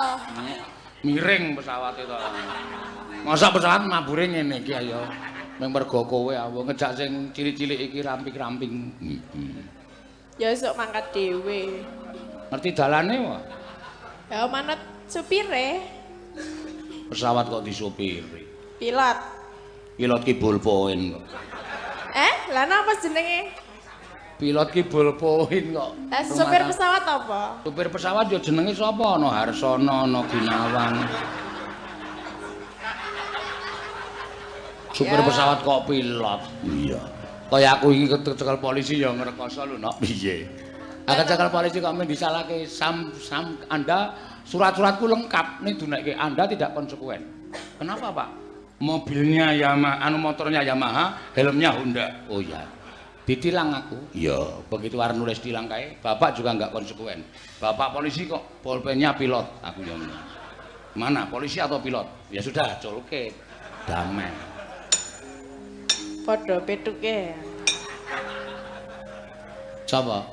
Miring pesawate to. Masa pesawat mabure ngene iki ayo. Mung mergo kowe aku ngejak sing cilik-cilik iki ramping-ramping. Heeh. Ya esuk mangkat dhewe. Ngerti dalane wae? Ya manut supire. Pesawat kok disupiri? Pilot. Pilot ki ballpoint kok. Lah napa jenenge? Pilot ki ballpoint kok. Lah supir pesawat apa? Supir pesawat ya jenenge sapa? Ana Harsono, ana Gunawan. Supir pesawat kok pilot. Iya. Kaya aku iki kecekel polisi ya ngrekoso lho, Nok. Piye? Aku kecekel polisi kok men disalahke sam Anda surat-suratku lengkap ning dunekke Anda tidak konsekuen. Kenapa, Pak? Mobilnya Yamaha, anu motornya Yamaha, helmnya Honda. Oh iya. Ditilang aku. Iya, begitu arep nulis tilang kae, bapak juga enggak konsekuen. Bapak polisi kok bolpennya pilot, aku yo ngono. Mana polisi atau pilot? Ya sudah, culke. Damai. Padha petuke. Sapa?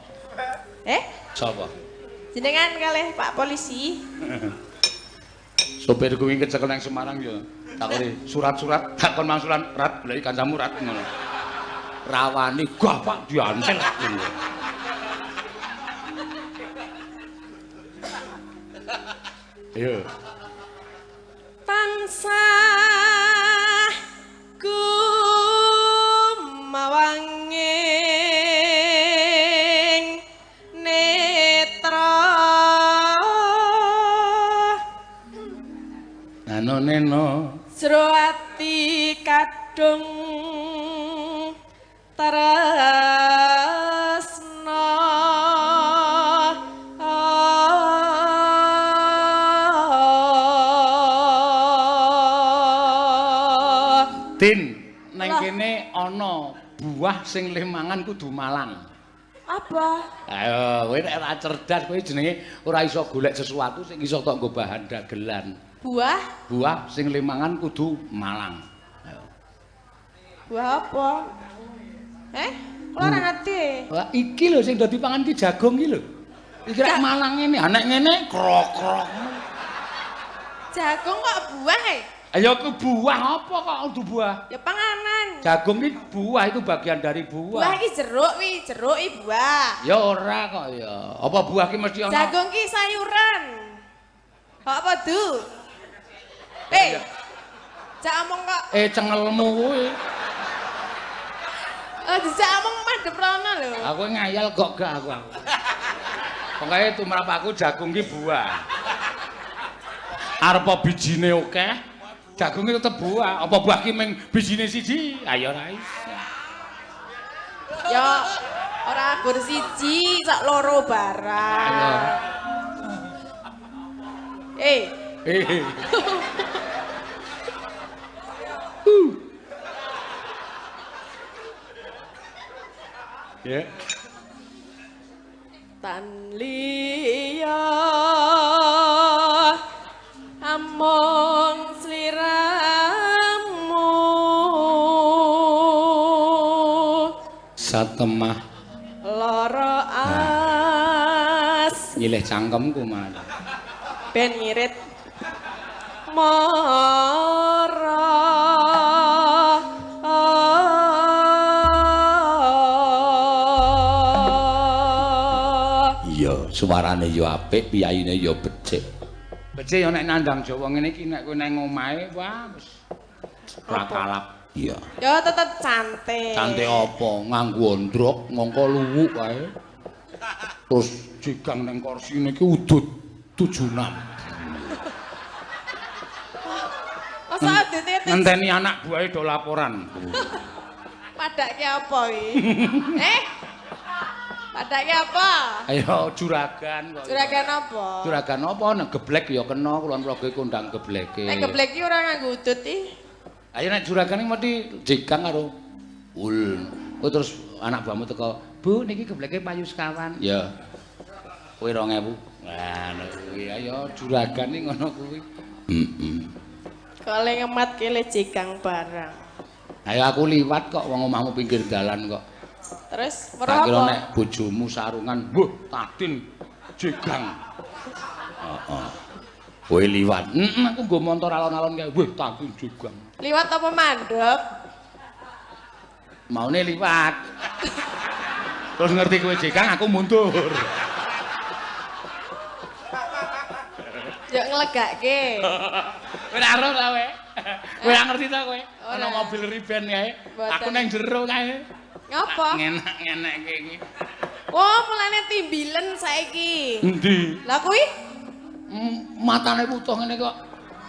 Sapa? Jenengan kalih Pak polisi. Sopir kuwi kecekel nang Semarang ya. Takoni surat-surat, takon mangsulan rat goleki kancamu rat ngono. Rawani gah Pak diantel ngono. Ayo. Tansah kumawanging netra nano neno jero ati kadung tresna. Tin, neng kene ana buah sing leh mangan kudu malang. Apa? Ayo, kowe nek ora cerdas kowe jenenge ora iso golek sesuatu sing iso tok nggo bahan dagelan. Buah? Buah sing leh mangan kudu malang. Ayo. Buah apa? Kula ora ngerti. Wah, iki lho sing dadi pangan ki jagung iki lho. Iki rek malang ngene, nek ngene krok-krok. Jagung kok buah e? Ayo ku buah apa kok kudu buah? Ya panganan. Jagung iki buah, itu bagian dari buah. Buah iki jeruk wi, jeruk iki buah. Ya ora kok ya. Apa buah ki mesti ana? Jagung ki sayuran. Kok apa du? Jak omong kok. Cengelmu kuwi. Dijak omong madhep rono lho. Aku ngayal kok gak aku. Pokoke tumrap aku jagung ki buah. Arep bijine akeh, jagung ki tetep buah. Apa buah ki mung bijine siji? Ayo ora iso. Ya ora gur siji, sak loro barang. Ya. Tan liya among sliramu satemah lara as nyilih cangkemku malah ben ngirit mara. Suarane ya apik, piyayine ya becik. Becik ya nek nandang Jawa ngene iki nek kowe nang omahe wah wis ora kalap. Iya. Ya tetep cantik. Cantik apa? Nganggo ondrok, ngangko luwuk kae. Terus jigang nang kursine iki udut 76. Masa udute ngenteni anak buahe do laporan. Padake apa iki? Padake apa? Ayo juragan kok. Juragan apa? Juragan apa nek geblek ya kena Kulon Progo kondang gebleke. Nek geblek iki ora nganggo udut iki. Ayo nek juragan iki mesti jegang karo ul. Kowe terus anak buahmu teko, "Bu, niki gebleke payu sekawan." Ya. Kowe 2000. Wah, ngono kuwi. Ayo juragan iki ngono kuwi. Heeh. Kok le ngemat kele jegang barang. Ayo aku liwat kok wong omahmu pinggir dalan kok. Terus tak kira nek bojomu sarungan, wah, Tadin jegang. Heeh. Kowe liwat. Heeh, aku nggo montor alon-alon kae. Wah, Tadin jegang. Liwat apa mandek? Maune liwat. Terus ngerti kowe jegang aku mundur. Yo nglegake. Kowe ora ero ta kowe? Kowe ora ngerti ta kowe? Ana mobil riben kae. Aku nang jero kae. Ngapa? Ngenak-ngenekke iki. Wah, mulane timbilen saiki. Endi? Lah kuwi? Matane wutuh ngene kok.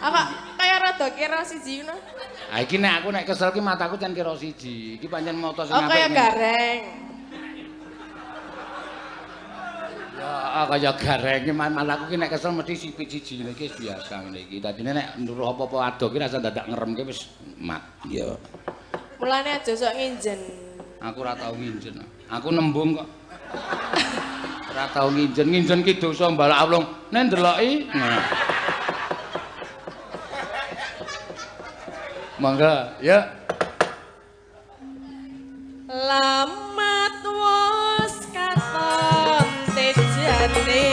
Apa kaya rada kira siji ngono? Ha iki nek aku nek kesel ki mataku jan kira siji. Iki pancen mata sing apik. Oh, kaya gareng. Ya, kaya gareng iki mataku ki nek kesel mesti sipit siji ngene iki biasa ngene iki. Dadine nek nduruh apa-apa ado ki rasa dadak ngeremke wis mat. Ya. Mulane aja sok nginjen. Aku ora tau nginjen. Aku nembung kok. Ora tau nginjen. Nginjen ki dosa mbalak awlung. Nek ndeloki. Nah. Mangga, ya. Lamat wos katon tejane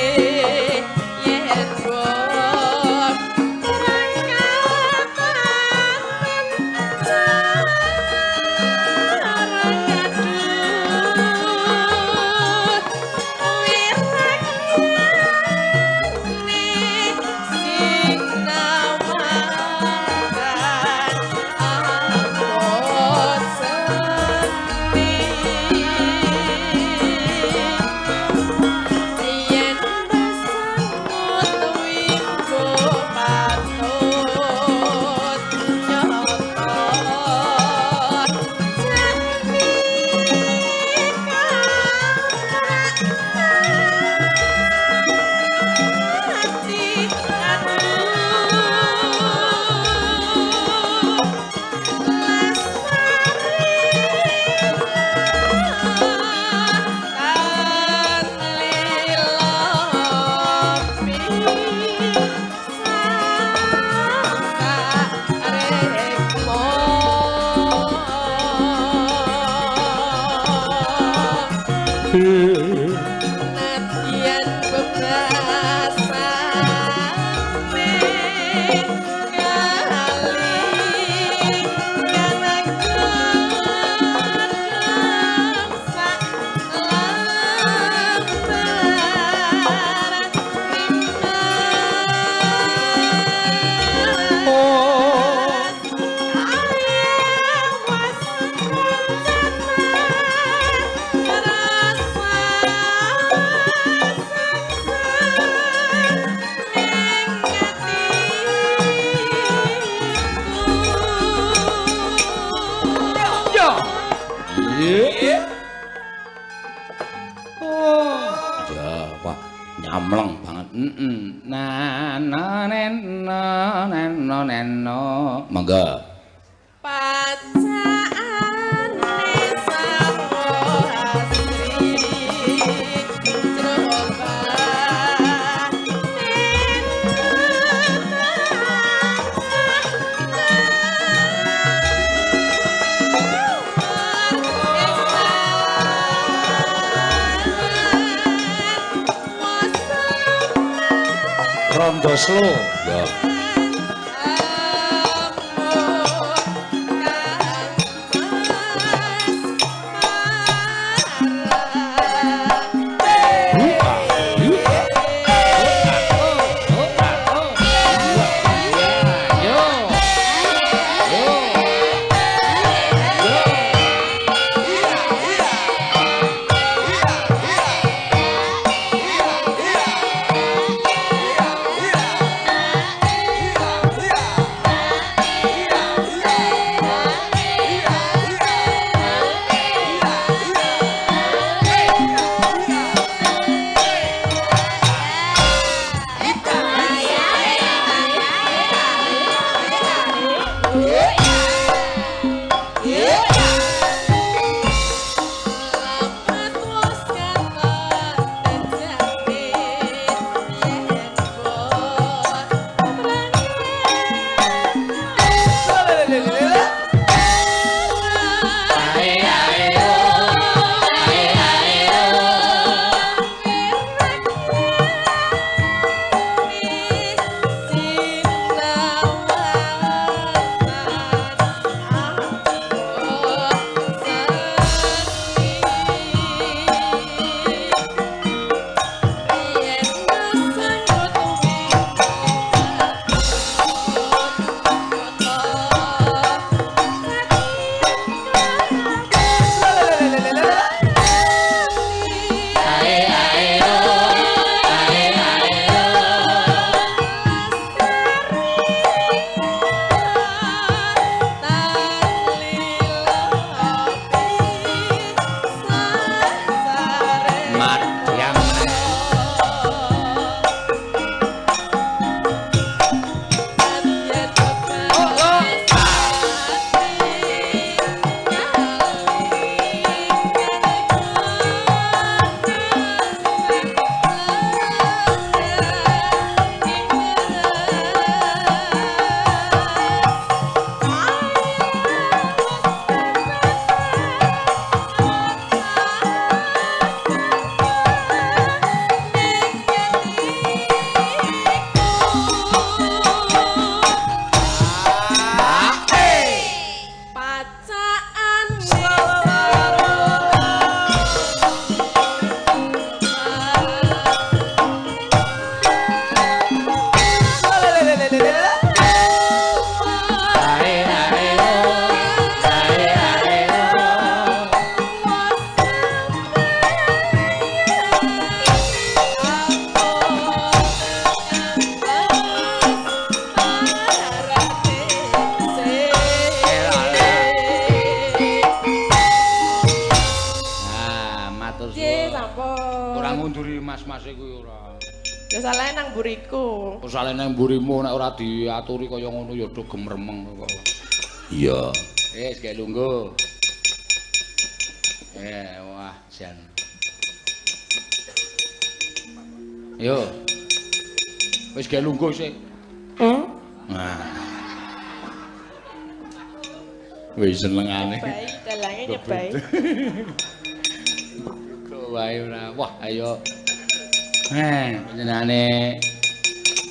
yen wong rangkatan cara kadut wirakane sing nawakan abot seni yen besangut wimbo patut nyata jati ati aduh lestari tan lilopi sarekmo. Nadyan bebasane kali kanang sak lambar rimas. Awas loncatan rasa sangsar ning atiku. Ya. Iya. Oh. Ya, wah, nyamleng banget. Heeh. Na na nen na nen no nen no. Mangga. Pacakane sawo asri jroba ning Rondo slow. Ya. ngunduri mas-mase kuwi ora. Ya salahe nang mburiku. Kok salahe nang mburimu nek ora diaturi kaya ngono ya do gemremeng kok. Iya. Wis gawe lungguh. Wah jan. Yo. Wis gawe lungguh sik. Nah. Wis senengane. Nyebai, dalange nyebai. Kok wae ora. Wah, ayo. Panjenengane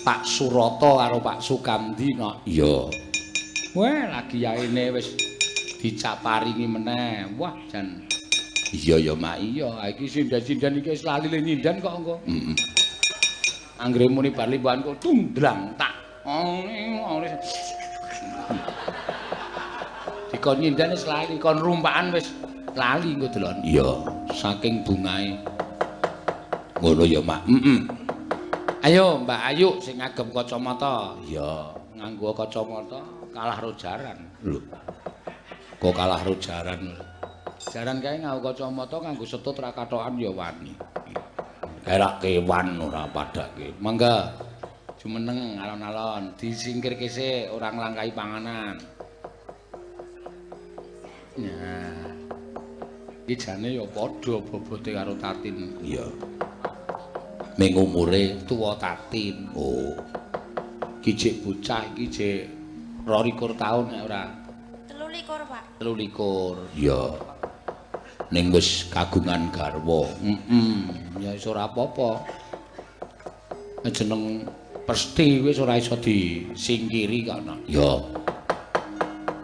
Pak Surata karo Pak Sukamdi no. Iya. Wah, lagi yaene wis dicaparingi meneh. Wah, jan. Iya ya, Mak. Iya, iki sinden-sinden iki wis lali le nyindan kok engko. Heeh. Anggere muni bar limbuhan kok tundlang tak. Dikon nyindan wis lali, kon rumpakan wis lali engko delon. Iya, saking bungae. Ngono ya, Mak. Heeh. Ayo, Mbak Ayu sing ngagem kacamata. Iya, nganggo kacamata kalah ro jaran. Lho. Kok kalah ro jaran? Jaran kae nganggo kacamata nganggo setut ra kathokan ya wani. Kae rak kewan ora padake. Mangga jumeneng alon-alon disingkirke sik ora nglangkahi panganan. Nah. Iki jane ya padha bobote karo Tatin. Iya. Ming umure tuwa Tatin. Oh. Iki jek bocah iki jek 22 taun nek ora. 23, Pak. 23. Iya. Ning wis kagungan garwa. Heeh. Ya wis ora apa-apa. Jeneng Pesti wis ora iso disingkiri kok. Ya.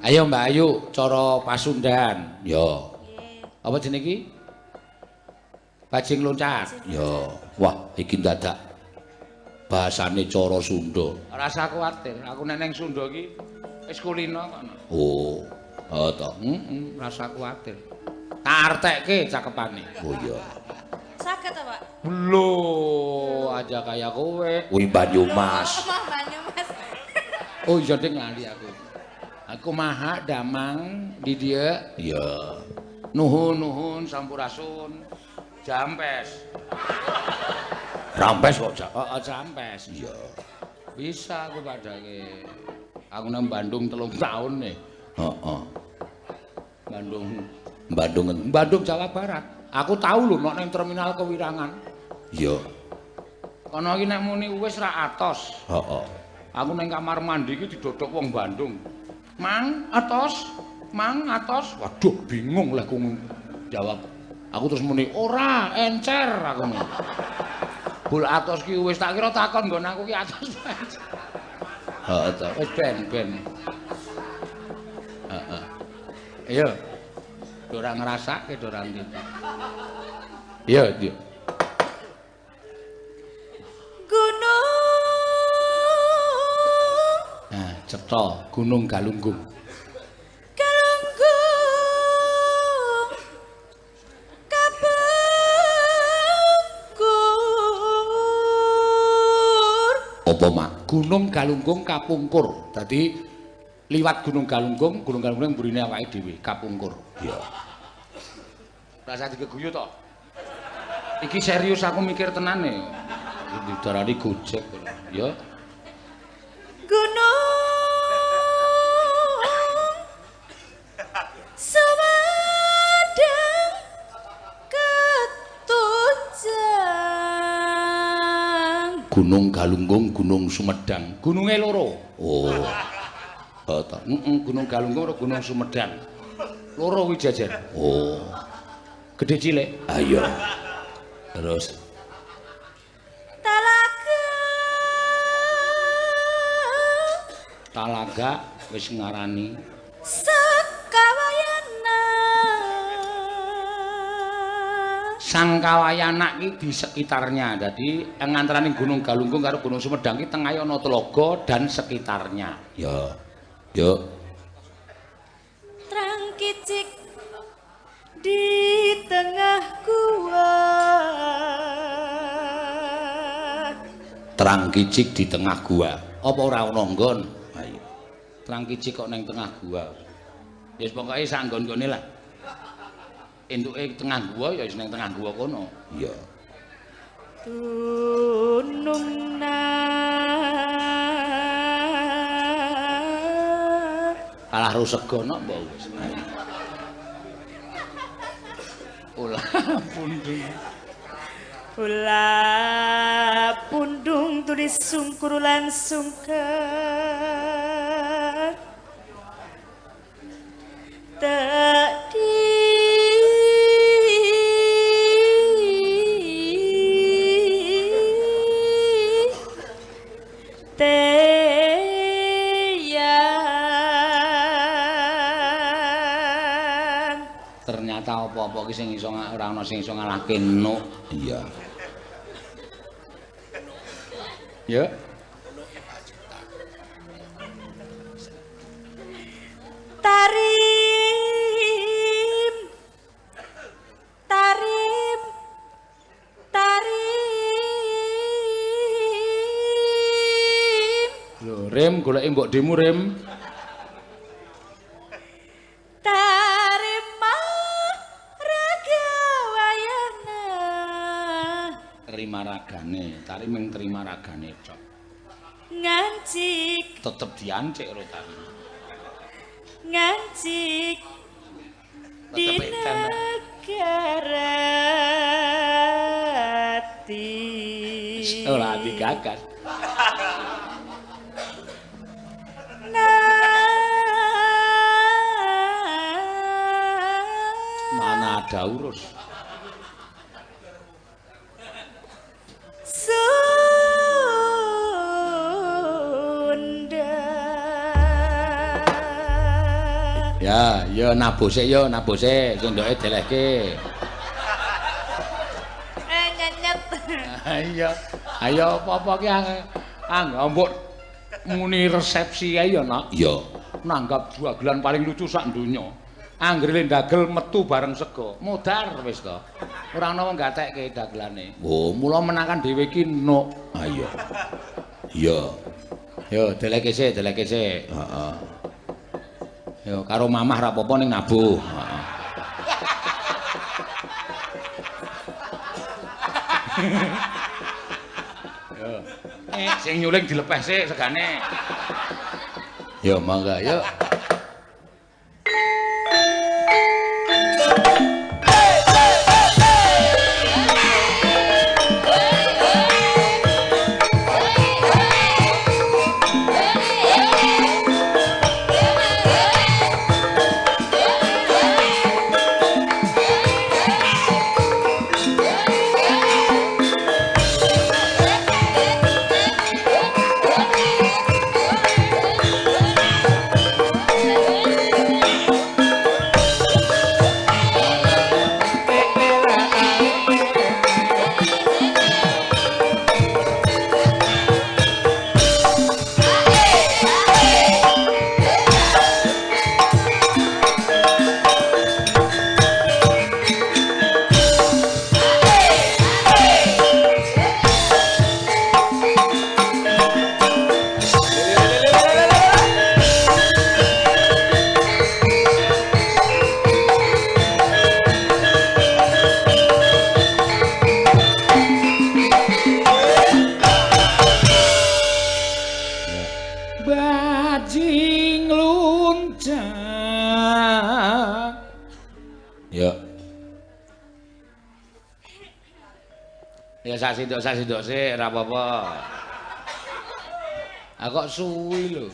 Ayo Mbak Ayu cara pasundan. Ya. Apa jenenge iki? Bajing loncat. Ya. Wah, iki dadak bahasane cara Sunda. Ora usah kuwatir, aku nek ning Sunda iki wis kulino kok. Oh. Oh to. Heeh, ora usah kuwatir. Tak artekke cakepane. Oh iya. Saged to, Pak? Lho, aja kaya kowe. Kuwi Banyumas. Oh, Banyumas. Oh iya ding lali aku. Aku maha damang di dieu. Iya. Nuhun nuhun sampurasun. Jampes. Rampes kok. Heeh, jampes. Iya. Bisa aku padake. Aku nang Bandung 3 tahun nih. Heeh. Bandung. Bandung Bandung Jawa Barat. Aku tahu lho nek nang terminal Kewirangan. Iya. Kono iki nek muni wis ra atos. Heeh. Aku nang kamar mandi iki didodok wong Bandung. Mang atos, mang atos. Waduh, bingung lah ku jawab. Aku terus muni ora, encer aku muni. Bul atos ki wis tak kira takon nggon aku ki atos. Heeh to, wis ben-ben. Heeh. Iya. Ora ngrasake ora ndi. Iya, iya. Gunung. Nah, cetha Gunung Galunggung. Galunggung kapungkur. Apa, Mak? Gunung Galunggung kapungkur. Dadi liwat Gunung Galunggung, Gunung Galunggung mburine awake dhewe, kapungkur. Iya. Rasa digeguyu to? Iki serius aku mikir tenan e. Didarani Gojek ya. Gunung Sumedang ketunjang. Gunung Galunggung, Gunung Sumedang. Gununge loro. Oh. Oh to. Heeh, Gunung Galunggung karo Gunung Sumedang. Loro kuwi jajar. Oh. Gede cilik. Ayo. Terus Talaga. Talaga wis ngarani Sangkawayana. Sangkawayana ki di sekitarnya. Dadi ngantarane Gunung Galunggung karo Gunung Sumedang ki tengahe ana telaga dan sekitarnya. Ya. Yo. Trang kicik di tengah gua. Terang kicik di tengah gua. Apa ora ana nggon? Ayo. Terang kicik kok neng tengah gua. Ya wis pokoke sak nggon-nggone lah. Entuke tengah gua ya wis neng tengah gua kono. Iya. Dunungna kalah rusega nok mbok wis. Ulah pundung. Ulah pundung tulis sungkur lan sungkar tak di teyan. Ternyata apa-apa ki sing iso ora ana sing iso ngalahke Nuk. Iya. Ya. Tarim tarim tarim. Lho, Rem goleki mbok demu Rem. Tarima raga wayana. Terima ragane, tarim ming terima ragane cok. Ngancik tetep diancik karo tarim. Ngancik di negara ati. Ora digagas. Mana ada urus. Sunda. Ya, ya nabuh sik ya, nabuh sik, sendoke delehke. Nyenyet. Iya. Ayo apa-apa ki anggo mbok muni resepsi ae ya, Nak. Iya. Nanggap dagelan paling lucu sak donya. Anggere ndagel metu bareng sega, modar wis to. Ora ana wong gatekke dagelane. Oh, mula menakan dhewe iki Nuk. Ha iya. Iya. Yo delehke sik, delehke sik. Heeh. Yo karo mamah ra apa-apa ning nabuh. Heeh. Yo. Sing nyuling dilepeh sik segane. Yo mangga yo. Bajing luncat. Ya. Ya sak sindok sik ora apa-apa. Ah kok suwi lho.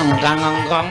Engkang-engkong.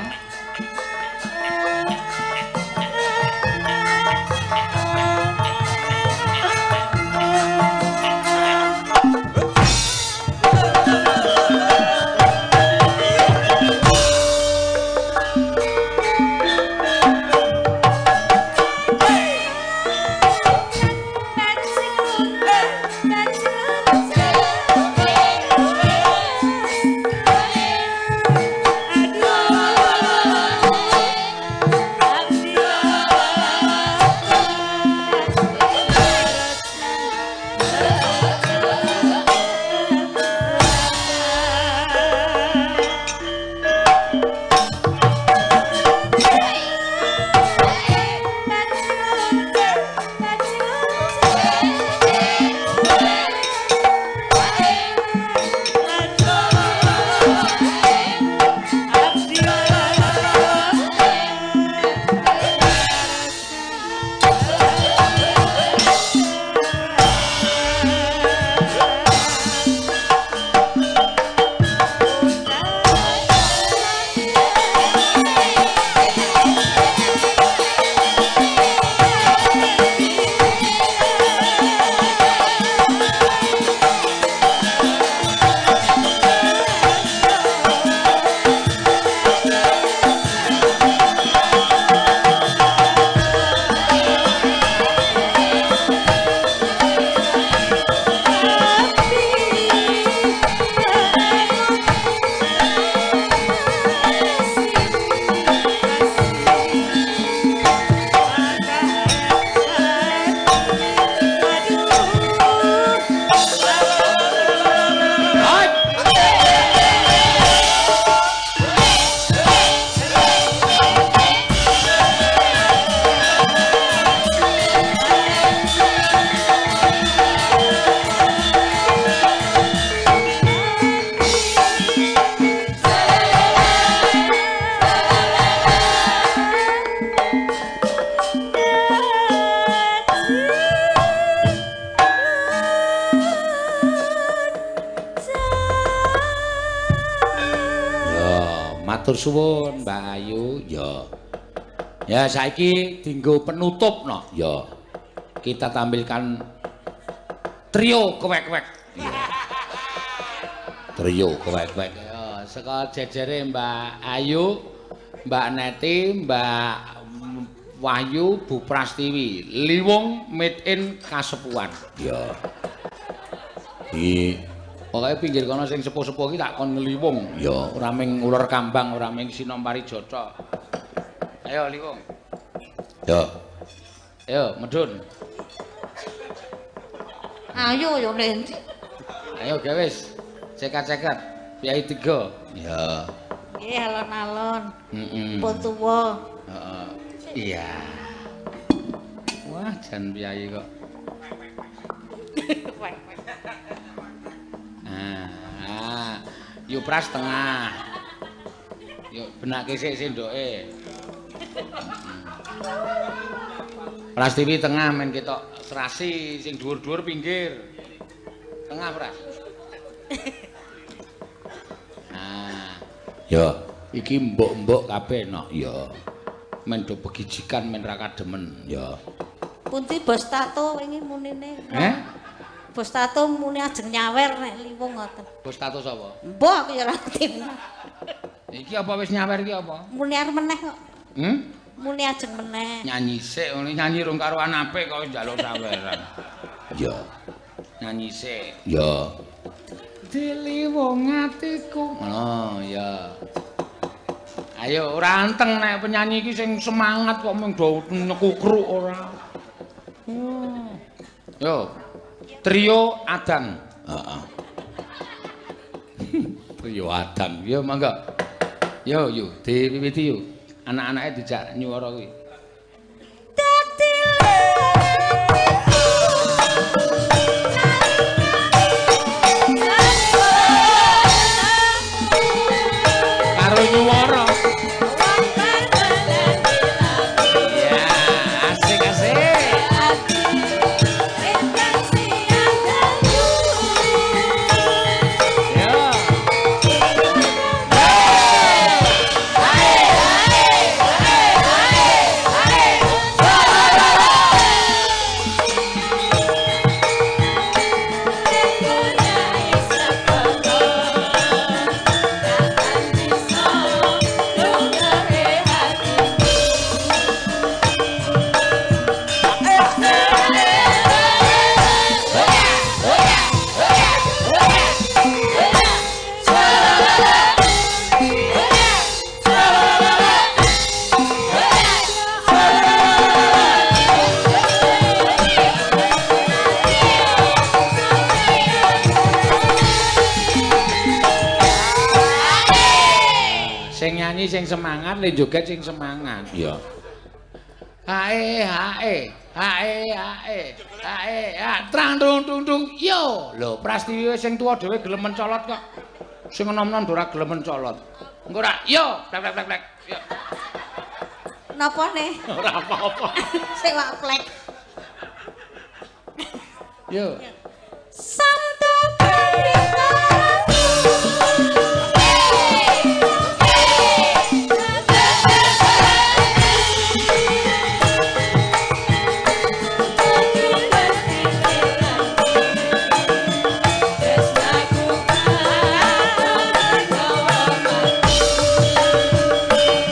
Matur suwun Mbak Ayu. Ya. Ya saiki dinggo penutup no. Ya. Kita tampilkan trio kewek-wek. Ya. Trio kewek-wek. Ya, saka jejere Mbak Ayu, Mbak Neti, Mbak Wahyu, Bu Prastiwi, Liwung made in Kasepuhan. Ya. Iki pokoke pinggir kono sing sepuh-sepuh iki tak kon ngliwung. Ya, ora ming uler kambang, ora ming sinom parijata. Ayo liwung. Ya. Ayo medhun. Ayo yo mrene. Ayo gawe wis. Cekat-cekat. Piyai tiga. Ya. Nggih alon-alon. Heeh. Pun tuwa. Heeh. Iya. Wah, jan piyai kok. Nah, yuk pras tengah. Yuk benake sik sendoke. Prastiwi tengah men ketok serasi sing dhuwur-dhuwur pinggir. Tengah Pras. Nah, ya iki mbok-mbok kabeh nok ya. Men do begijikan men ra kademen ya. Pundi bos tato wingi munine? Heh? Bos tato muni ajeng nyawer nek liwung ngoten. Bos tato sapa? Mbok aku ya ora ngerti. Iki apa wis nyawer iki apa? Muni arep meneh kok. Hmm? Muni ajeng meneh. Nyanyi sik ngene nyanyi rung karuan apik kok wis njaluk saweran. Ya. Nyanyi sik. Ya. Diliwung atiku. Ngono ya. Ayo ora anteng nek penyanyi iki sing semangat kok mung do nyekukruk ora. Yo. Trio Adang. Heeh. Trio Adang. Yo mangga. Yo yo diwiwiti yo. Anak-anake dijak nyuwara kuwi. Karo nyuwara. Ya, asik-asik. Ya. Sing nyanyi sing semangat, le joget sing semangat. Iya. Hae hae, hae hae, hae ha trang tung tung tung yo. Lho, Prastiwi sing tuwa dhewe gelem mencolot kok. Sing enom-enom ora gelem mencolot. Engko ora yo, plek plek plek. Yo. Napa ne? Ora apa-apa. Sik wak plek. Yo. Sabda Pendeta.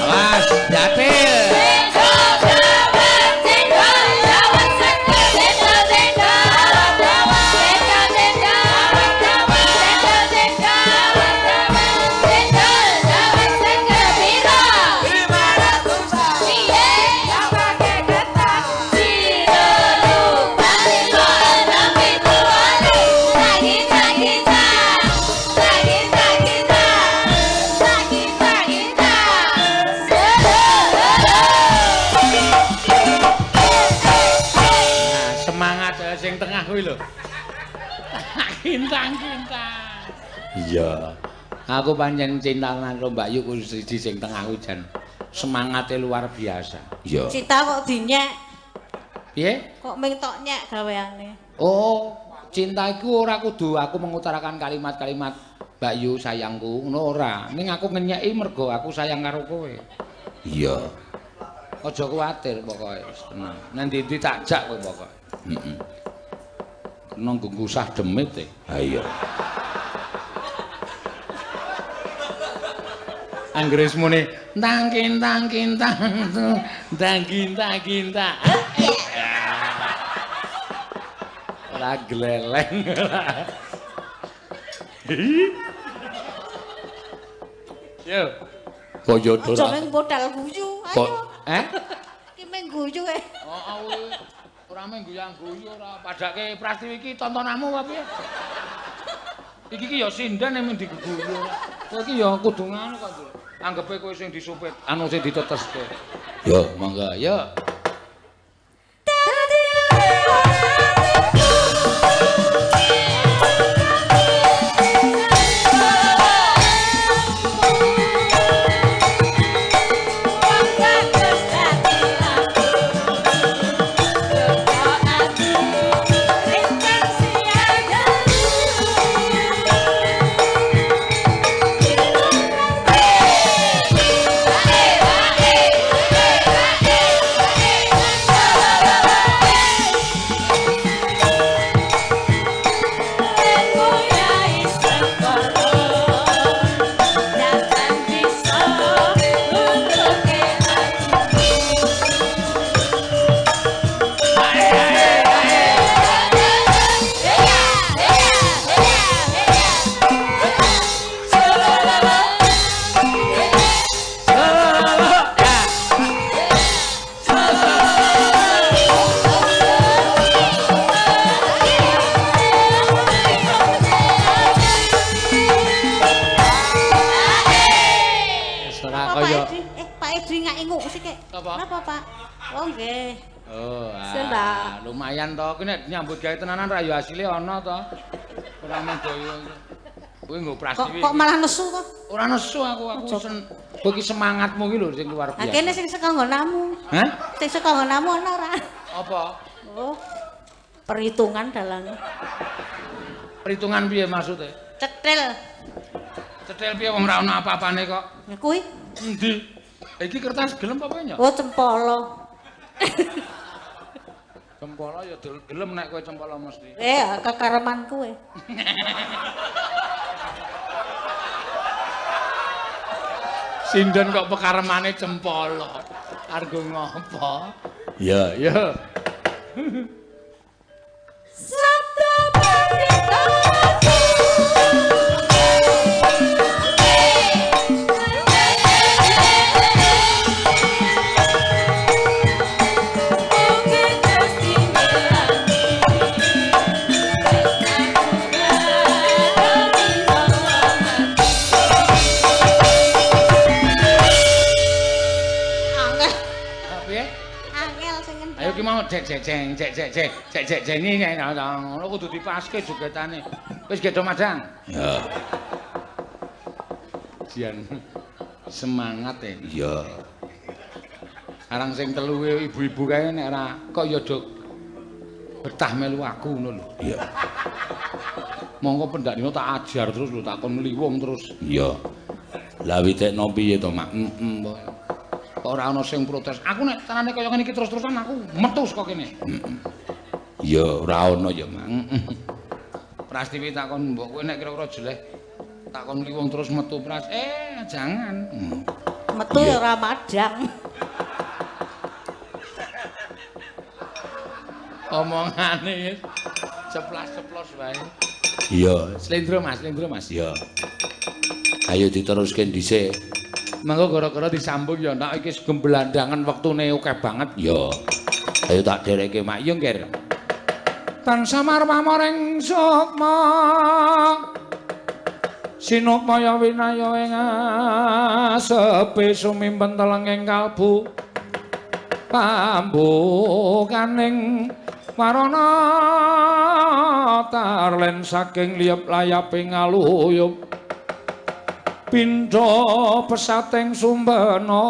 Awas, jatil. Nah, semangat sing tengah kuwi lho. Kintang-kintang. Iya. Aku pancen cinta karo Mbak Yu siji sing tengah kuwi jan semangate luar biasa. Iya. Cinta kok dinyek, Piye? kok ming tok nyek gaweane. Oh, cinta iku ora kudu aku mengutarakan kalimat-kalimat Mbak Yu sayangku, ngono ora. Ning aku ngenyeki mergo aku sayang karo kowe. Iya. Aja kuwatir pokoke, wis tenang. Nang ndi-ndi tak jak kowe pokoke. Heeh. Kena nggungkusah demit e. Ha iya. Anggere wis muni tang kintang kintang tang kintang kintang. Ora gleleng. Yo. Kaya Aja ming modal guyu, ayo. Eh? Iki ming guyu e. Oh, kuwi ora mung guyang-guyu ora padake Prastiwi iki tontonanmu apa piye? Iki ki ya sinden ning diguguyu. Kowe iki ya kudu ngono kok, Nduk. Anggepe kowe sing disupit, anu sing diteteske. Yo, monggo, yo. Wis ora Apa Pak kaya Edi? Pak Edi ngak inguk sik. Apa? Napa, Pak? Oh, nggih. Oh, Sen, ah, Pak. lumayan to. Kuwi nek nyambut gawe tenanan ra ya asile ana to. Ora mung daya. Kuwi nggo Kok Prastiwi. kok malah nesu to? Ora nesu aku, aku sen kowe iki semangatmu iki lho sing luar Ha biasa. kene sing saka nggonamu. Hah? Sing saka nggonamu ana ora? Apa? Oh. Perhitungan dalang. Perhitungan piye maksudnya? Cetil. Cetil piye wong ora ono apa-apane kok. Ya kuwi. Endi? Iki kertas gelem apa piye? Oh, cempolo. Cempolo ya gelem nek kowe cempolo mesti. Kekareman kowe. Sinden kok pekaremane cempolo. Argo ngopo? Ya, ya. Sabda Pendeta. Thank you. Ngono cek cek ceng cek cek cek cek cek ceng ngono kudu dipaske jogetane. Wis gedho madang. Ya. Jian semangat e. Iya. Arang sing telu ibu-ibu kae nek ora kok ya do betah melu aku ngono lho. Iya. Monggo pendak dina tak ajar terus lho, takon ngliwung terus. Iya. Lah witekno piye to, Mak? Heeh. Kok ora ana sing protes. Aku nek tanane kaya ngene iki terus-terusan aku metu saka kene. Heeh. Ya ora ana ya, Mak. Heeh. Prastiwi takon mbok kowe nek kira-kira jeleh takon ngliwung terus metu Pras. Jangan. Metu ya ora madang. Omongane ceplas-ceplos wae. Iya, slendro Mas, slendro Mas. Iya. Ayo diteruske dhisik. Mengko gara-gara disambung ya nak iki gemblandangan wektune akeh banget. Iya. Ayo tak dereke Mak. Iya, Ngger. Tansah marmaring sukma. Sinupaya winaya ing asepe sumimpen telenging kalbu. Pambukaning warana tarlen saking liyep layaping aluyup. Pindha pesating sumbena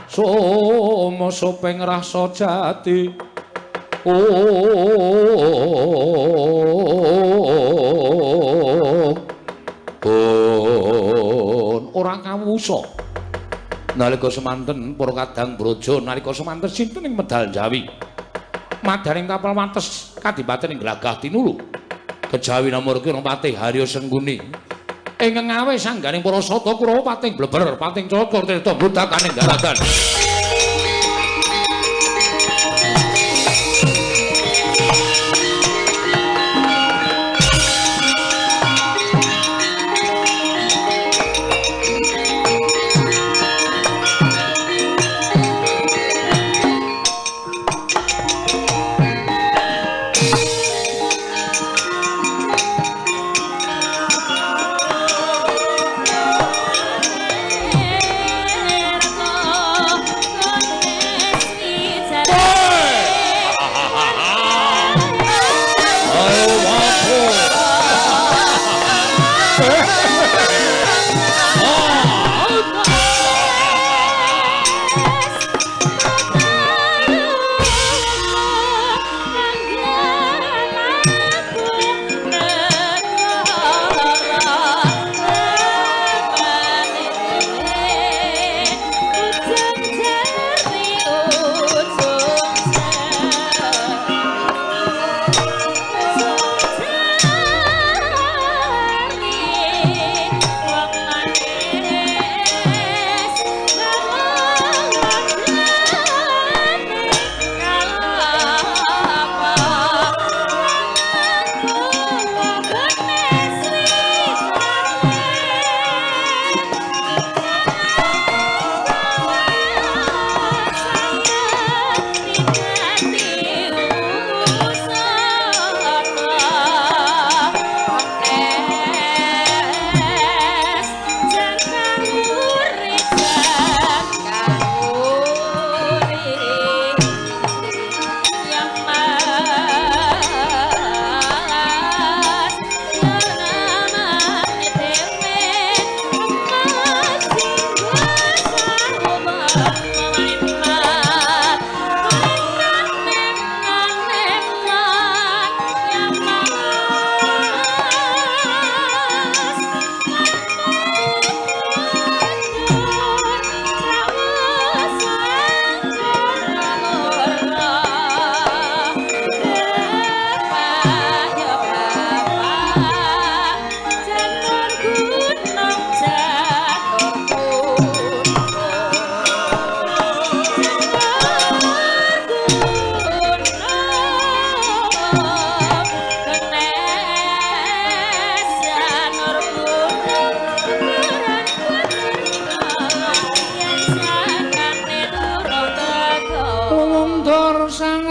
sumusuping rasa jati. Ora kawusa nalika semanten para kadang braja nalika semanten sinten ing medal Jawi madaring tapel wates kadipaten ing Glagah Tinulu Kejawi namurki patih Harya Sengkuni ing ngawe sangganing para sata Kurawa pating bleber pating cokor tirta budakaning daratan.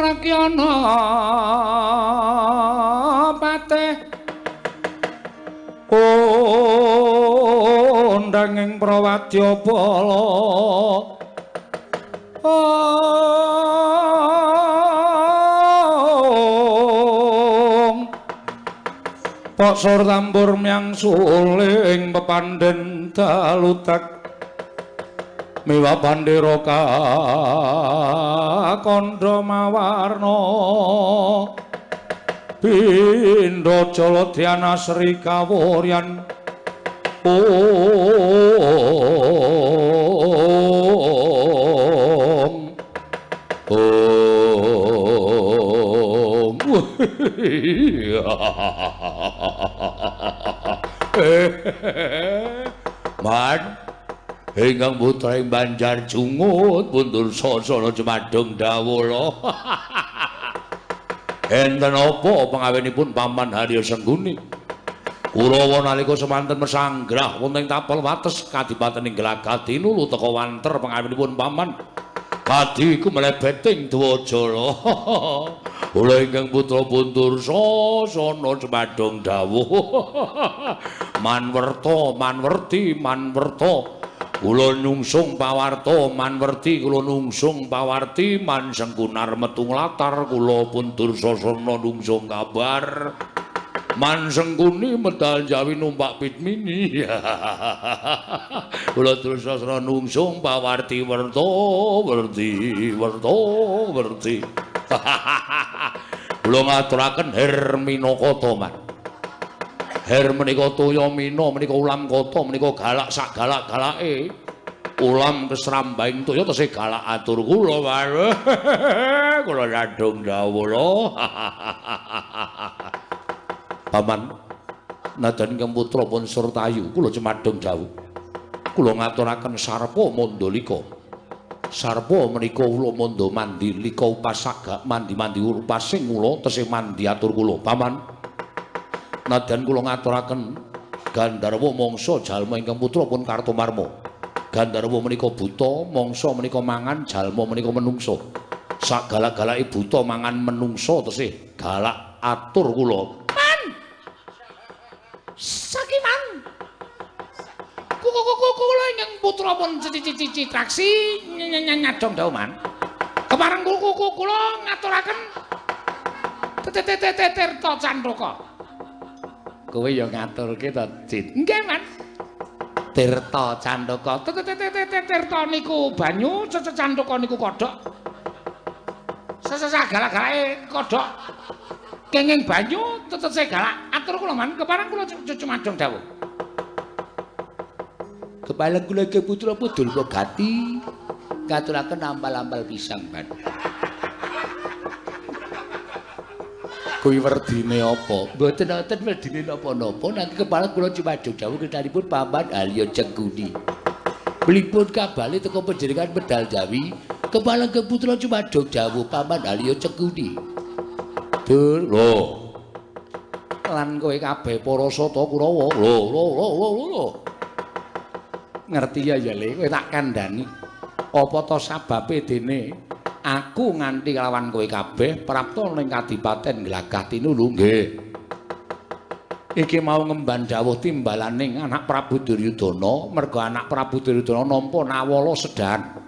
Rakyana patih kondanging prawadya bala Ong Poksor tambur myang suling pepandhen dalutek miwa bandera kandha mawarna pindha jaladyana Sri Kawuryan. Om Om. Man ingkang putra ing Banjar Jungut pundur sasana jumadung dawala. Enten apa pangawinipun Paman Harya Sengguni? Kurawa nalika semanten mesanggrah wonten ing tapel wates kadipaten ing Glagah tinulu teka wanter pangawinipun Paman. Kadi iku mlebeting Dwajala. Kula ingkang putra pundur sasana jumadung dawuh. Manwerta manwerti manwerta kula nyungsung pawarta manwerti kula nungsung pawarti man sengkunar metu nglatar kula pundur sasana nungsung kabar man sengkuni medal jawi numpak pitmini. Kula dursasana nungsung pawarti werta werti werta werti. Kula ngaturaken Hermina kata man. Her menika toya mina menika ulam kata menika galak sak galak-galake. Ulam kesrambahing toya tesih galak atur kula. Kula sandung dawuh. Paman nadyan ingkang putra pun Surtayu kula cumadung dawuh. Kula ngaturaken sarpa mandalika. Sarpa menika ula manda mandi lika upasaga mandi-mandi upasing kula tesih mandi atur kula. Paman nadyan kula ngaturaken Gandharwa mangsa jalma ingkang putra pun Kartomarma. Gandharwa menika buta, mangsa menika mangan, jalma menika menungsa. Sak galak-galake buta mangan menungsa tesih galak atur kula. Man. Sakiman. Kula ingkang putra pun Citraksi nyadong dawuh man. Kepareng kula ngaturaken Tirta Candaka. Kowe ya ngaturke to, Cit? Nggih, Man. Tirta Candaka. Tirta niku banyu, Candaka niku kodhok. Sesesah galak-galake kodhok. Kenging banyu tetese galak. Atur kula, Man. Kepareng kula cumadung dawuh. Kepala kula ke putra pudul gati ngaturaken ampal-ampal pisang, Man. Kuwi werdine apa? Mboten wonten werdine napa-napa, nanging kepala kula cumadung dawuh ketanipun Paman Harya Cengguni. Mlipun kabale teka panjenengan medal Jawi, kepala ke putra cumadung dawuh Paman Harya Cengguni. Dur, lho. Lan kowe kabeh para sata Kurawa. Lho, lho, lho, lho, lho. Ngerti ya ya Le, kowe tak kandhani. Apa to sababe dene aku nganti kelawan kowe kabeh prapta ning Kadipaten Glagah Tinulu? Nggih. Iki mau ngemban dawuh timbalaning anak Prabu Duryudana, merga anak Prabu Duryudana nampa nawala sedan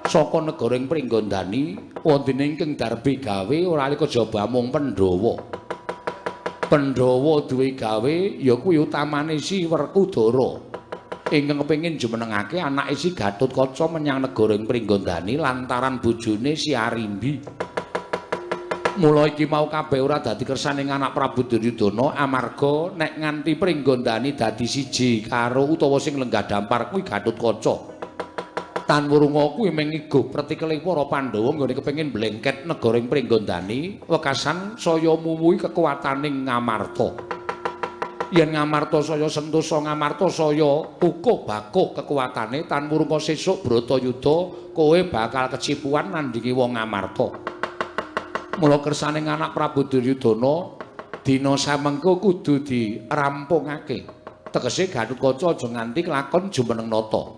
saka negara ing Pringgondani, wondene ingkang darbi gawe ora alika jaba mung Pandhawa. Pandhawa duwe gawe ya kuwi utamane si Werkudara ingkang kepengin jumenengake anake si Gatotkaca menyang negara ing Pringgondani lantaran bojone si Arimbi. Mula iki mau kabeh ora dadi kersaning anak Prabu Duryudana amarga nek nganti Pringgondani dadi siji karo utawa sing lenggah dampar kuwi Gatotkaca. Tan wurunga kuwi mung ngigo pretikele para Pandhawa nggone kepengin blengket negara ing Pringgondani wekasan saya muwuhi kekuwataning Ngamarta. Yen Ngamarta saya sentosa, Ngamarta saya kukuh bakuh kekuatane, tan wurunga sesuk Bratayuda kowe bakal kecipuan nandingi wong Ngamarta. Mula kersane anak Prabu Duryudana dina samengko kudu dirampungake. Tegese Gatotkaca aja nganti kelakon jumeneng nata.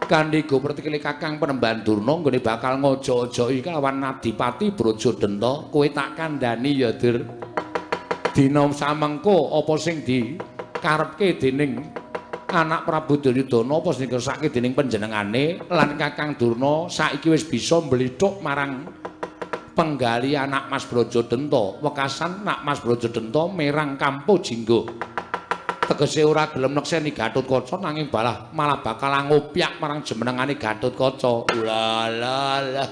Kanthi go pretikile Kakang Penemban Durna nggone bakal ngojo-ojoki kelawan Adipati Brajadenta, kowe tak kandhani ya, Dur. Dina samengko apa sing dikarepke dening Anak Prabu Duryudana apa sing dikersake dening panjenengane lan Kakang Durna saiki wis bisa mblithuk marang penggali anak Mas Brajadenta. Wekasan nak Mas Brajadenta merang Kampo Jinggo. Tegese ora gelem nekseni Gatotkaca nanging balah malah bakal ngopyak marang jumenengane Gatotkaca. La la la.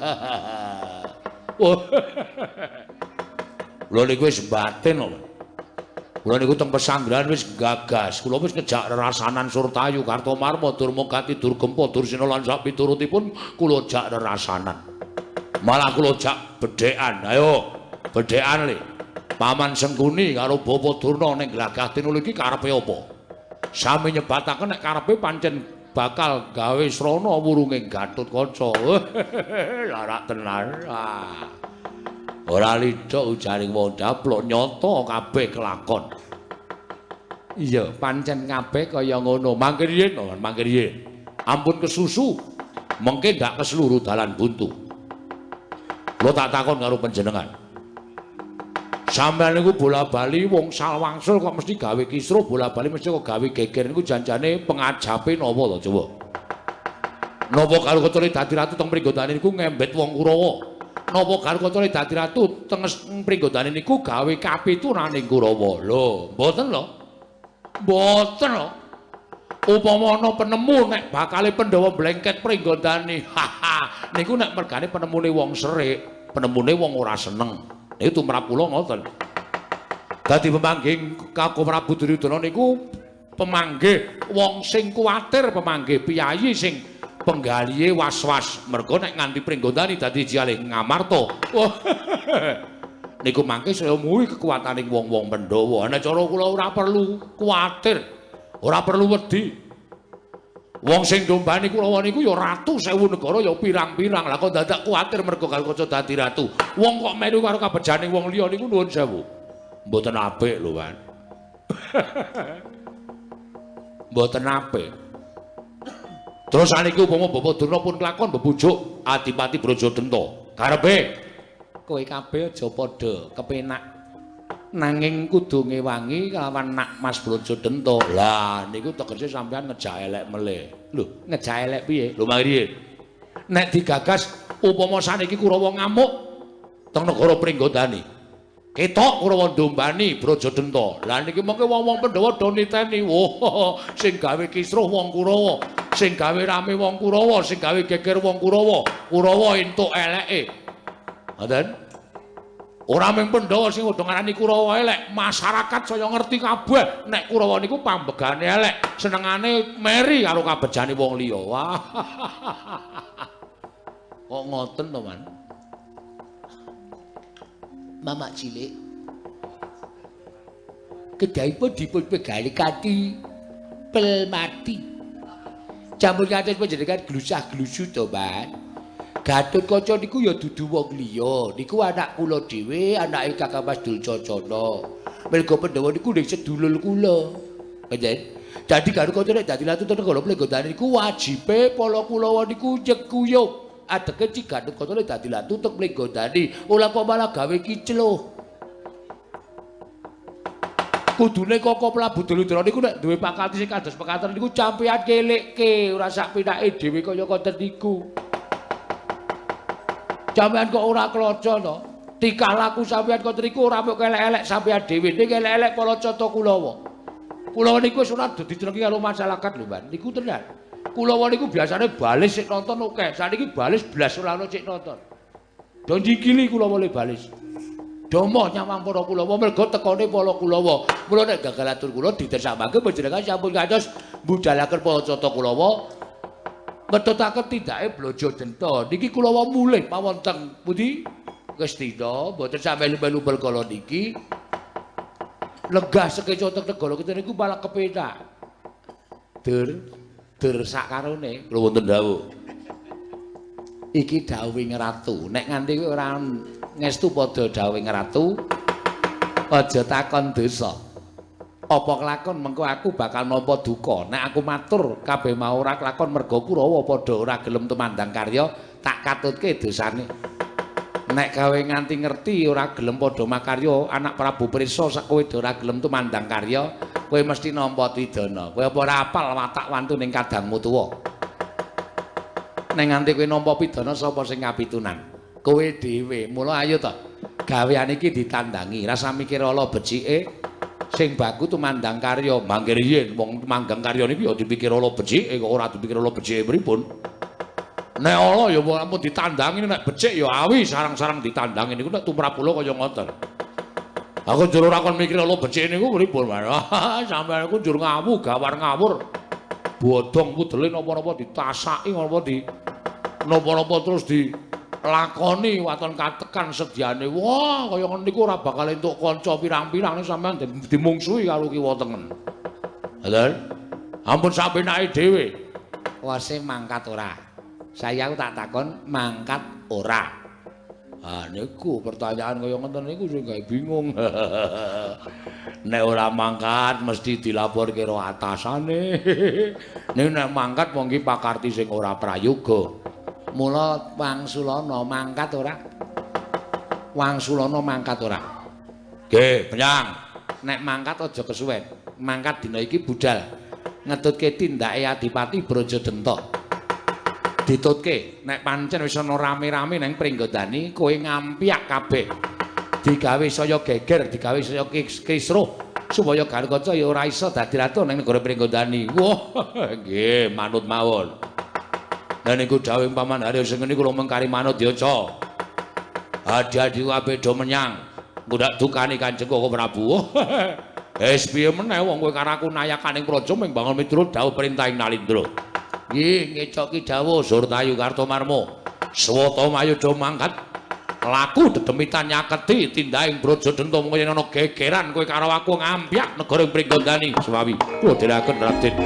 Kula niku wis batin kok. Kula niku teng pesanggrahan wis gagas. Kula wis ngejak rerasanan Surtayu, Kartomarma, Durmagati, Durgempa, Dursina lan sak piturutipun kula jak rerasanan. Malah kula jak bedhekan. Ayo, bedhekan le. Paman Sengkuni karo Bapa Durna ning Glagah Tinulu iki karepe apa? Sami nyebataken nek karepe pancen bakal gawe srana wurunge Gatotkaca. Larak tenan. Ora lidhok ujaring wong daplok nyata kabeh kelakon. Iya, pancen kabeh kaya ngono. Mangke riyin, mangke riyin. Ampun kesusu, mengke ndak keseluruh dalan buntu. Kula tak takon karo panjenengan. Sampeyan niku bola-bali wong salwangsul kok mesti gawe kisruh, bola-bali mesti kok gawe geger niku janjane pengajape napa to coba? Napa karo kecone dadi ratu teng Pringgodani niku ngembet wong Kurawa? Napa karo kecone dadi ratu teng Pringgodani niku gawe kapituraning Kurawa? Lho, mboten lho. Mboten lho. Upama ana penemu nek bakale Pandhawa blengket Pringgodani, haha, niku nek mergane penemune wong serik, penemune wong ora seneng. Niku tumrap kula ngoten. Dadi pemanggih Kakung Prabu Duryudana niku pemanggih wong sing kuwatir, pemanggih piyayi sing penggalihe was-was. Merga nek nganti Pringgondani dadi jiale Ngamarta. Niku mangke saya muwi kekuataning wong-wong Pandhawa. Nek cara kula ora perlu kuwatir, ora perlu wedi. Wong sing ndombani Kurawa niku ya ratu sewu negara ya pirang-pirang. Lah kok dadak kuwatir mergo Gatotkaca dadi ratu. Wong kok melu karo kabejane wong liya niku nuwun sewu. Mboten apik lho, Wan. Mboten apik. Terus saniki upama Bapak Durna pun kelakon bebujuk Adipati Brajadenta. Karepe kowe kabeh aja padha kepenak. Nanging kudu ngewangi kelawan nak Mas Brajadenta. Lah niku tegese sampean ngejak elek melih. Lho, ngejak elek piye? Lho mangke. Nek digagas upama saniki Kurawa ngamuk teng negara Pringgondani. Ketok Kurawa ndombani Brajadenta. Lah niki mengke wong-wong Pandhawa do niteni. Wah, sing gawe kisruh wong Kurawa, sing gawe rame wong Kurawa, sing gawe geger wong Kurawa. Kurawa entuk eleke. Ngoten? Ora mung Pandhawa sing padha ngarani Kurawa elek, masyarakat saya ngerti kabeh nek Kurawa niku pambegane elek, senengane meri karo kabejane wong liya. Wah. Kok ngoten to, Man? Mamak cilik. Kedahipun dipun pegali kanthi pel mati. Jampun kados panjenengan glusah-glusu to, Man. Gatotkaca niku ya dudu wong liya, niku anak kula dhewe, anake Kakang Mas Dulcacana. Merga Pandhawa niku ning sedulur kula. Pancen. Dadi Gatotkaca nek dadi ratu negara Pringgondani niku wajibe para Kulawa niku nyekuyung. Adeke Ci Gatotkaca nek dadi ratu teng Pringgondani, ora kok malah gawe kicluh. Kudune Koko Prabu Duryudana niku nek duwe pakalti sing kados pekaten niku campean kelekke, ora sak pinake dhewe kaya ngoten niku. Sampeyan kok ora kloco to? Tingkah laku sampeyan kok niku ora mung elek-elek sampeyan dhewe, ning elek-elek para cata Kulawa. Kulawa niku wis ora dadi karo masyarakat lho, Mbak. Niku tenan. Kulawa niku biasane balis sik nonton akeh. Saniki balis blas ora ono sik nonton. Do njikili Kulawa le balis. Do moh nyawang para Kulawa mergo tekone para Kulawa. Mula nek gagal atur kula ditersambake panjenengan sampun kados mbudalaken para cata Kulawa. Metutaken tindake Brajadenta. Niki Kulawa mulih mawon teng pundi? Ngastina, mboten sampe melu perkara niki. Lenggah sekeca teng negara kita niku malah kepenak. Dur, dur sakarone. Lho wonten dawuh. Iki dawuhing ratu. Nek nganti kowe ora ngestu padha dawuhing ratu, aja takon dosa. Apa kelakon mengko aku bakal nampa duka. Nek aku matur kabeh mau ora kelakon merga Kurawa padha ora gelem tumandang karya, tak katutke dosane. Nek gawe nganti ngerti ora gelem padha makarya, anak Prabu Prisa sak kowe ora gelem tumandang karya, Kowe mesti nampa pidana. Kowe apa ora apal watak wantuning kadangmu tuwa? Nek nganti kowe nampa pidana sapa sing kapitunan? Kowe dhewe. Mula ayo to. Gawean iki ditandangi, rasa mikir ala becike. Sing baku tumandang karya. Mangke riyin wong manggang karya niku ya dipikir ala becike, kok ora dipikir ala becike pripun? Nek ala ya ampun ditandangi, nek becik ya awi sarang-sarang ditandangi niku nek tumrap kula kaya ngoten. Aku njur ora kon mikir ala becike niku pripun? Sampeyan niku njur ngawu gawar ngawur. Bodong pudele napa-napa ditasaki napa di napa-napa terus dilakoni waton katekan sedyane. Wah, kaya ngono niku ora bakal entuk kanca pirang-pirang nek sampeyan dimungsuhi karo kiwa tengen. Lha, ampun sampenake dhewe. Wase mangkat ora? Saya aku tak takon mangkat ora. Ah niku pertanyaan kaya ngoten niku sing gawe bingung. Nek ora mangkat mesti dilaporke karo atasane. Nek nek mangkat mongki pakarti sing ora prayoga. Mula Wangsulana mangkat ora? Wangsulana mangkat ora? Nggih, Penyang. Nek mangkat aja kesuwen. Mangkat dina iki budal ngetutke tindake Adipati Brajadenta. Ditutke nek pancen wis ana rame-rame nang Pringgondani kowe ngampyak kabeh. Digawe saya geger, digawe saya kisruh supaya Garukaca ya ora iso dadi ratu nang negara Pringgondani. Wah, nggih manut mawon. Lah niku dawuh Paman Haryo sing ngene kula mengkari manut ya, Ca. Adi-adi kabeh do menyang. Ngundhak dukani Kanjeng Koko Prabu. Wis piye meneh wong kowe karo aku nayakaning praja ming bangun miturut dawuh perintahing Nalindra. Nggih, ngecoki dawuh Surtayu Kartomarma. Swata mayudha mangkat laku dedemitan nyaketi tindahing Brajadenta mung yen ana gegeran kowe karo aku ngampyak negara Pringgondani. Semawi kula dherekaken Raden.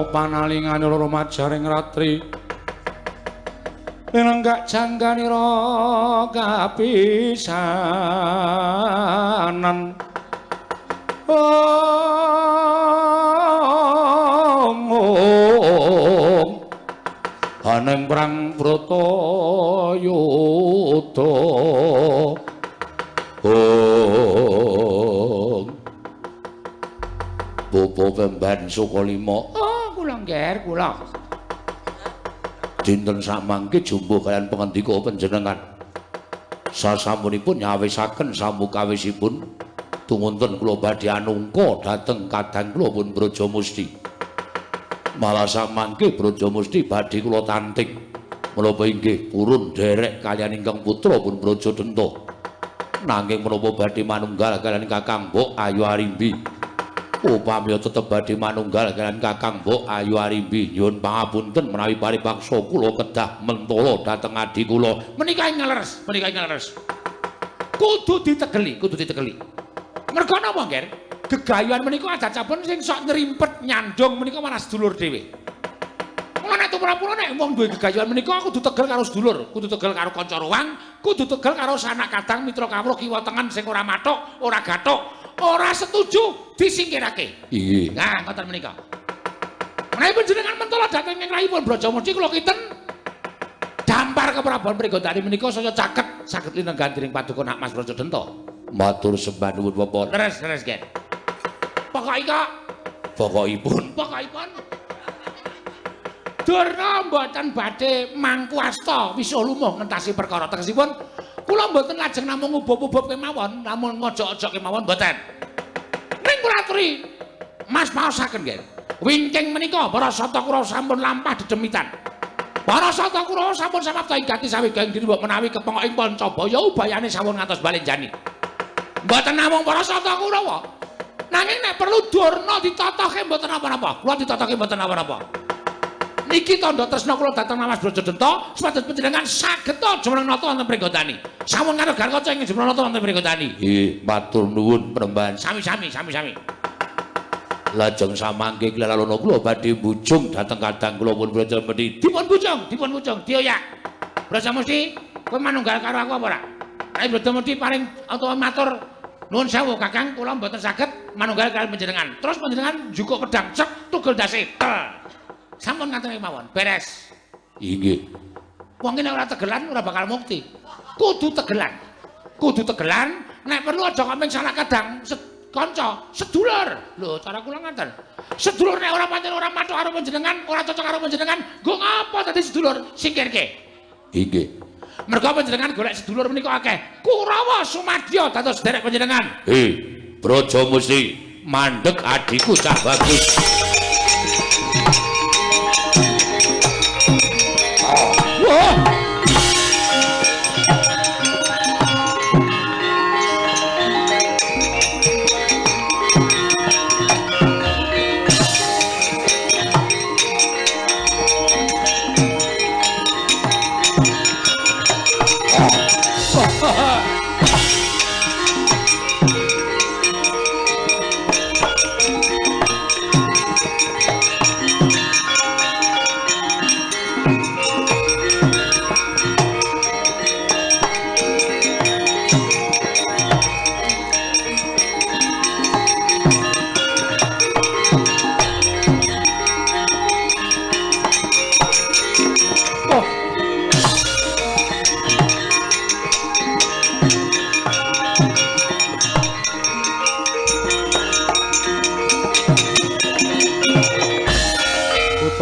Panalingane loro majaring ratri lenggak jangganira kapisanan. Om aneng perang Bratayuda. Om Bopo Pemban Sukalima. Oh, kula ngger kula. Dinten samangke jumbuh kaliyan pangandika panjenengan. Sasampunipun nyawisaken samukawisipun tumunten kula badhe anungka dhateng kadang kula pun Brajamusti. Malah samangke Brajamusti badhe kula tanting. Menapa inggih purun derek kaliyan ingkang putra pun Brajadenta. Nanging menapa badhe manunggal kaliyan Kakang Mbok Ayu Arimbi. Upami tetep badhe manunggal kaliyan Kakang Mbok Ayu Arimbi nyuwun pangapunten menawi paripaksa kula kedah mentala dhateng adi kula. Menika ingkang leres, menika ingkang leres. Kudu ditegeli, kudu ditegeli. Merga napa, Ngger? Gegayuhan menika adat sampun sing sok nyrimpet nyandung menika marang sedulur dhewe. Mula nek tumrap-tumrap nek wong duwe gegayuhan menika kudu tegel karo sedulur, kudu tegel karo kanca ruang, kudu tegel karo sanak kadang mitra kawruh kiwa tengen sing ora mathuk, ora gathuk, ora setuju disingkirake. Inggih. Nah, ngoten menika. Menawi panjenengan mentala dhateng ing rahipun Brajamusti kula kinten dampar keprabon Pringgondani menika saya caket saged linenggan dening paduka Nak Mas Brajadenta. Matur sembah nuwun Bapak. Leres, leres, Gen. Pokoke kok pokokipun, pokokipun Durna mboten badhe mangku asta wisuh lumuh ngentasi perkara tegesipun kula mboten lajeng namung ngubub-ubub kemawon, namung ngojok-ojok kemawon mboten. Ning kula aturi Mas maosaken nggih. Wingking menika para Sata Kurawa sampun lampah dedemitan. Para Sata Kurawa sampun samapta ing gati sawigaing diri mbok menawi kepengok ing Pancabaya ubayane sawon ngantos balenjani. Mboten namung para Sata Kurawa. Nanging nek perlu Durna ditatohke mboten napa-napa. Kula ditatohke mboten napa-napa. Niki tandha tresna kula dhateng Mas Brajadenta supados panjenengan saged jumeneng nata wonten Pringgondani. Sampun karo garkaca ing jumeneng nata wonten Pringgondani. Nggih, matur nuwun Panembahan. Sami-sami, sami-sami. Lajeng samangke klalana kula badhe mbujung dhateng kadang kula pun Brajamusti. Dipun bujung, dipun bujung, dioyak. Brajamusti, kowe manunggal karo aku apa ora? Nek Brajamusti paring utawa matur nuwun sewu Kakang, kula mboten saged manunggal kaliyan panjenengan. Terus panjenengan njukuk pedang cek tugel dase. Sampun ngaten mawon, beres. Inggih. Wong nek ora tegelan ora bakal mukti. Kudu tegelan. Kudu tegelan, nek perlu aja kok ming salah kadang kanca, sedulur. Lho, cara kula ngaten. Sedulur nek ora pancen ora mathuk karo panjenengan, ora cocok karo panjenengan, nggo ngapa dadi sedulur? Singkirke. Inggih. Merga panjenengan golek sedulur menika akeh. Kurawa sumadya dados sederek panjenengan. Hei, Brajamusti, mandeg adhiku cah bagus. Wah.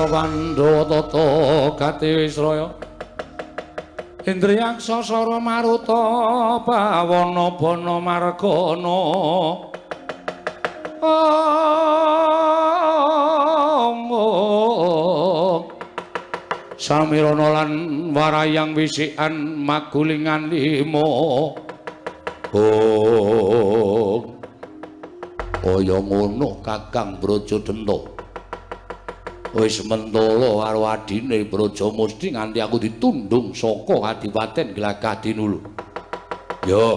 Pandhawa tata gati wisraya Indriyaksa sara maruta bawana bana margana Samirana lan warayang wisikan magulingan lima. Oh, kaya ngono Kakang Brajadenta. Wis mentala karo adine Brajamusti nganti aku ditundung saka kadipaten Glagah Dinulu. Ya,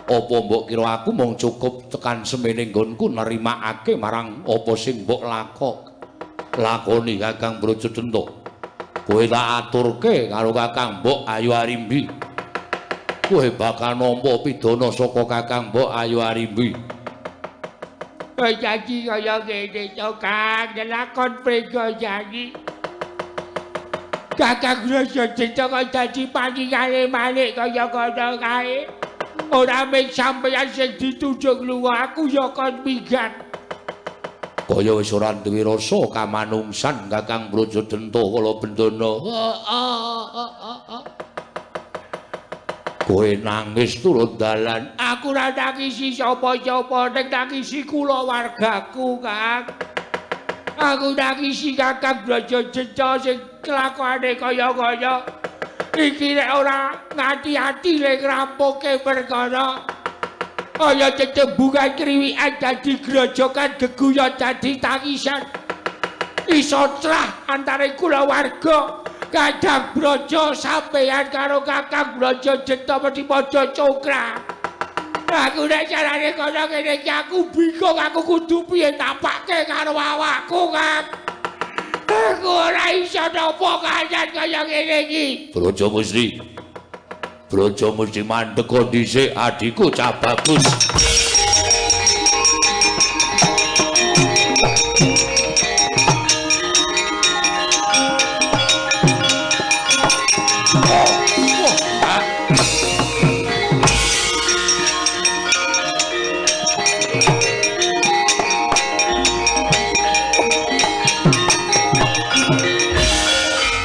apa mbok kira aku mung cukup tekan semene nggonku nerimakake marang apa sing mbok lakoni Kakang Brajadenta. Kowe tak aturke karo Kakang Mbok Ayu Arimbi. Kowe bakal nampa pidana saka Kakang Mbok Ayu Arimbi. Janji kaya ngene to Kang, lakon Pringgondani. Kakang Brajadenta kok dadi paningale malik kaya ngono kae. Ora mung sampeyan sing ditundung lunga, aku ya kon minggat. Kaya wis ora duwe rasa kamanungsan Kakang Brajadenta kala bendana. Kowe nangis turun dalan. Aku ora nangisi sapa-sapa, ning nangisi kulawargaku, Kang. Aku nangisi Kakang Brajadenta sing kelakuane kaya-kaya. Iki nek ora ngati-ati le ngrampoke perkara. Ana tetembungan kriwikan dadi grojokan geguyon dadi tangisan. Iso trah antare kulawarga Kadang Braja sampeyan karo Kakang Braja Denta mesti padha congkrah. Aku nek carane kono kene iki aku bingung, aku kudu piye napake karo awakku, Kang. Aku ora iso napa kahanan kaya ngene iki. Braja Musti. Braja Musti mandeg dhisik adhiku cah bagus.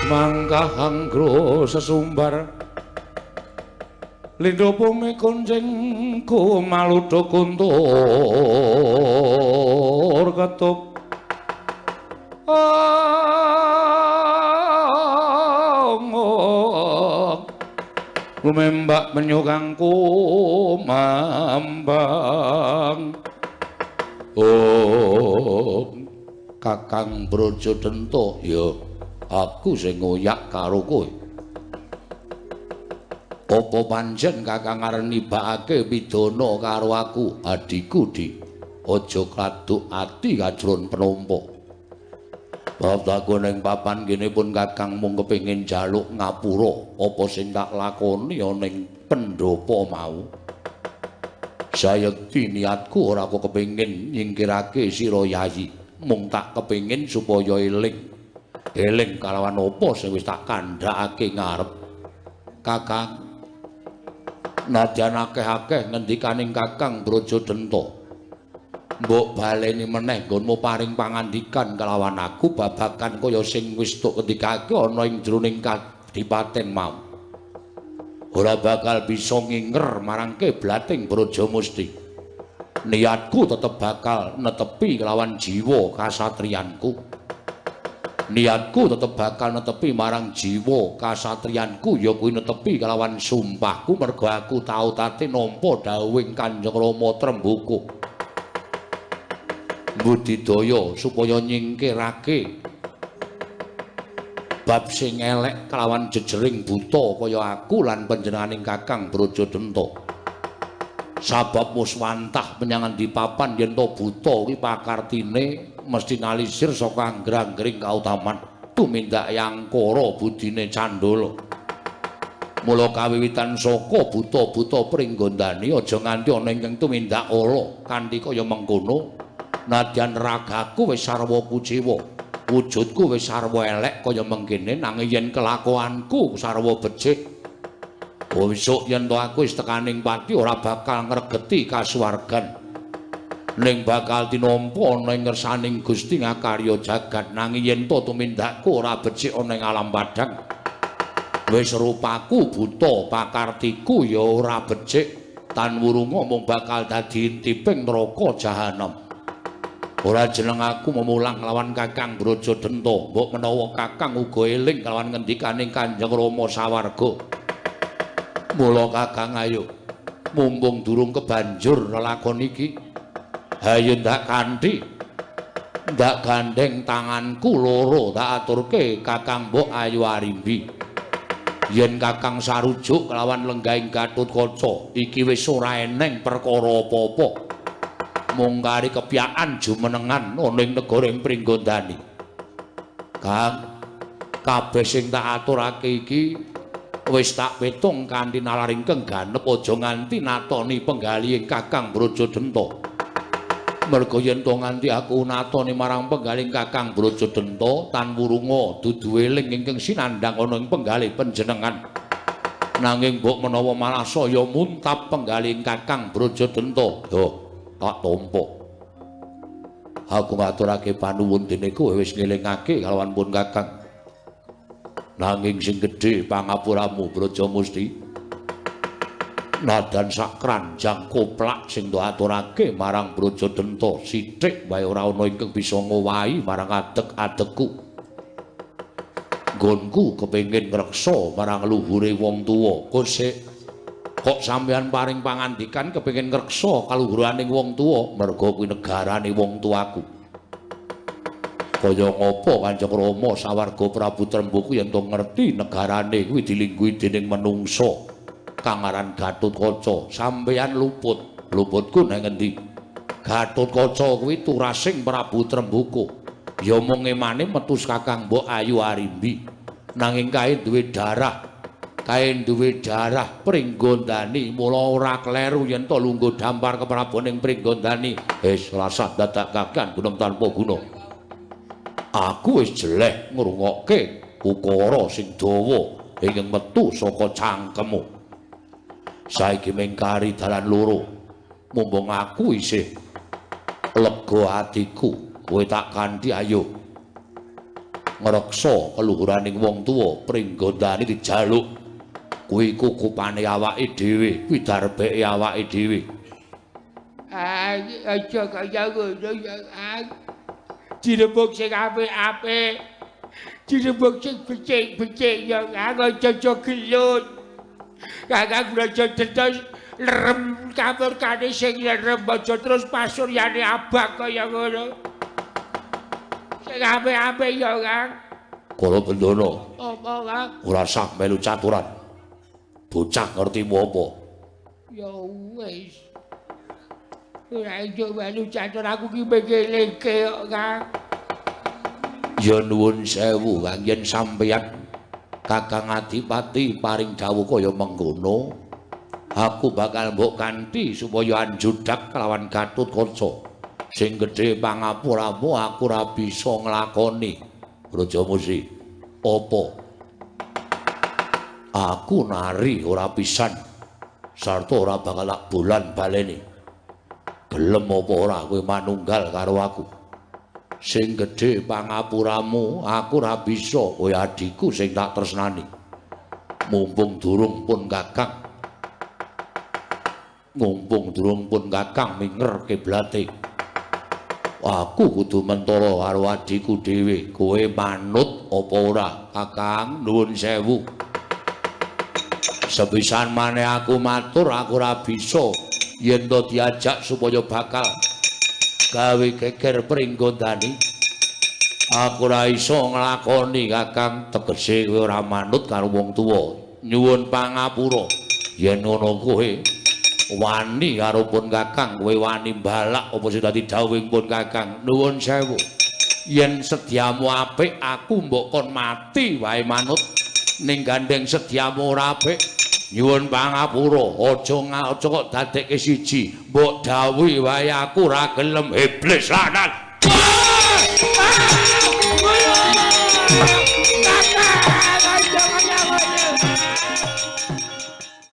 Mangkah anggro sesumbar lindho bumi kuncing kumaludha kuntur ketup lumembak menyukang kumambang oh Kakang Braja Denta ya aku sing ngoyak karo kowe. Apa pancen Kakang arep nibakake pidana karo aku, adhiku Di? Aja kladuk ati kajron penampa. Bab aku ning papan kene pun Kakang mung kepengin njaluk ngapura apa sing tak lakoni ana ning pendhapa mau. Sayekti niatku ora kok kepengin nyingkirake sira Yayi, mung tak kepengin supaya eling. Eling kalawan apa sing wis tak kandhakake ngarep. Kakang nadyan akeh-akeh ngendikaning Kakang Braja Denta, mbok baleni meneh nggonmu paring pangandikan kalawan aku babagan kaya sing wis tok ngendikake ana ing jroning kadipaten mau. Ora bakal bisa nginger marang kiblating Braja Musti. Niatku tetep bakal netepi kelawan jiwa kasatriyanku. Niatku tetep bakal netepi marang jiwa kasatriyanku ya kuwi netepi kelawan sumpahku mergo aku tau tate nampa dawuhing Kanjeng Rama Tremboko. Budidaya supaya nyingkirake bab sing elek kelawan jejering buta kaya aku lan panjenenganing Kakang Braja Denta. Sabab wis wantah menyang endi papan yen to buta kuwi pakartine mesti nalisir saka angger-anggering kautaman tumindak yangkara budine candala. Mula kawiwitan saka buta-buta pringgondani aja nganti ana ingkang tumindak ala kanthi kaya mengkono. Nadyan ragaku wis sarwa kuciwa, wujudku wis sarwa elek kaya mengkene, nanging yen kelakuanku sarwa becik, besok yen to aku wis tekaning pati ora bakal ngregeti kasuwargan, ning bakal tinampa ana ing ngersaning Gusti ngakarya jagat. Nanging yen to tumindakku ora becik ana ing alam padhang, wis rupaku buta pakartiku ya ora becik, tan wurunga mung bakal dadi intiping neraka jahanam. Ora jeneng aku memulang lawan Kakang Braja Denta, mbok menawa Kakang uga eling kelawan ngendikaning Kanjeng Rama sawarga. Mula Kakang ayo, mumpung durung kebanjur lelakon iki, hayo ndak kanthi, ndak gandeng tanganku loro tak aturke Kakang mbok ayo arimbi. Yen Kakang sarujuk kelawan lenggahing Gatotkaca, iki wis ora eneng perkara apa-apa. Mung kari kepyakan jumenengan ana ing negara ing Pringgondani. Kang, kabeh sing tak aturake iki wis tak pitung kanthi nalar ingkang ganep, aja nganti natoni penggalihing Kakang Braja Denta. Merga yen to nganti aku natoni marang penggalihing Kakang Braja Denta tan wurunga dudu eling ingkang sinandhang ana ing penggalih panjenengan. Nanging mbok menawa malah saya muntap penggalihing Kakang Braja Denta. Duh, tak tampa. Aku ngaturake panuwun dene kowe wis ngelingake kalawan pun Kakang. Nanging sing gedhe pangapuramu Braja Musti. Nadan sak kranjang koplak sing mbok aturake marang Braja Denta sithik wae ora ana ingkang bisa ngowahi marang adeg-adegku. Nggonku kepengin ngreksa marang luhure wong tuwa. Kosek Kok sampeyan paring pangandikan kepengin ngreksa kaluhuraning wong tuwa, merga kuwi negarane wong tuaku. Kaya ngapa Kanjeng Rama sawarga Prabu Tremboko yen to ngerti negarane kuwi dilingguhi dening menungsa kang aran Gatotkaca. Sampeyan luput, luputku nang ngendi? Gatotkaca kuwi turasing Prabu Tremboko. Ya mung emane metu Kakang Mbok Ayu Arimbi. Nanging kae duwe darah, kae duwe darah Pringgondani, mula ora kleru yen to lungguh dampar kepraboning Pringgondani. Wis rasah dadak kakan gunung tanpa guna. Aku wis jeleh ngrungokke ukara sing dawa ingkang metu saka cangkemmu. Saiki mengkari dalan loro. Mumpung aku isih lega atiku, kowe tak kanthi ayo ngreksa keluhuraning wong tuwa Pringgondani dijaluk. Kuwi kukupane awake dhewe, kuwi darbeke awake dhewe. Aja kaya ngono ya, Kang. Dirembug sing apik-apik, dirembug sing becik-becik ya Kang, aja gelut. Kakang aja terus lerem kamurkane sing lerem, aja terus pasuryane abang kaya ngono. Sing apik-apik ya Kang. Kala Bendana. Apa Kang? Ora sah melu caturan. Bocah ngertimu apa? Ya wis. Ora iso melu catur aku ki mengelingke kok Kang. Ya nuwun sewu Kang, yen sampeyan Kakang Adipati paring dawuh kaya mengkono, aku bakal mbok kanthi supaya anjudak kelawan Gatotkaca. Sing gedhe pangapuramu aku ora bisa nglakoni. Brajamusti, apa? Aku nari ora pisan sarta ora bakal tak bolan baleni. Gelem apa ora kowe manunggal karo aku? Sing gedhe pangapuramu aku ora bisa, kowe adhiku sing tak tresnani. Mumpung durung pun Kakang, mumpung durung pun Kakang minger kiblate, aku kudu mentala karo adhiku dhewe. Kowe manut apa ora Kakang? Nuwun sewu. Sepisan maneh aku matur, aku ora bisa yen to diajak supaya bakal gawe geger Pringgondani. Aku ora iso nglakoni Kakang, tegese kowe ora manut karo wong tuwa. Nyuwun pangapura. Yen ngono kowe wani karo pun Kakang, kowe wani mbalak apa sing dadi dawuhing pun Kakang. Nuwun sewu. Yen sedyamu apik aku mbok kon mati wae manut. Ning gandeng sedyamu ora apik, nyuwun pangapura. Aja aja kok dadekke siji, mbok dawuhi wae aku ora gelem. Iblis lanang.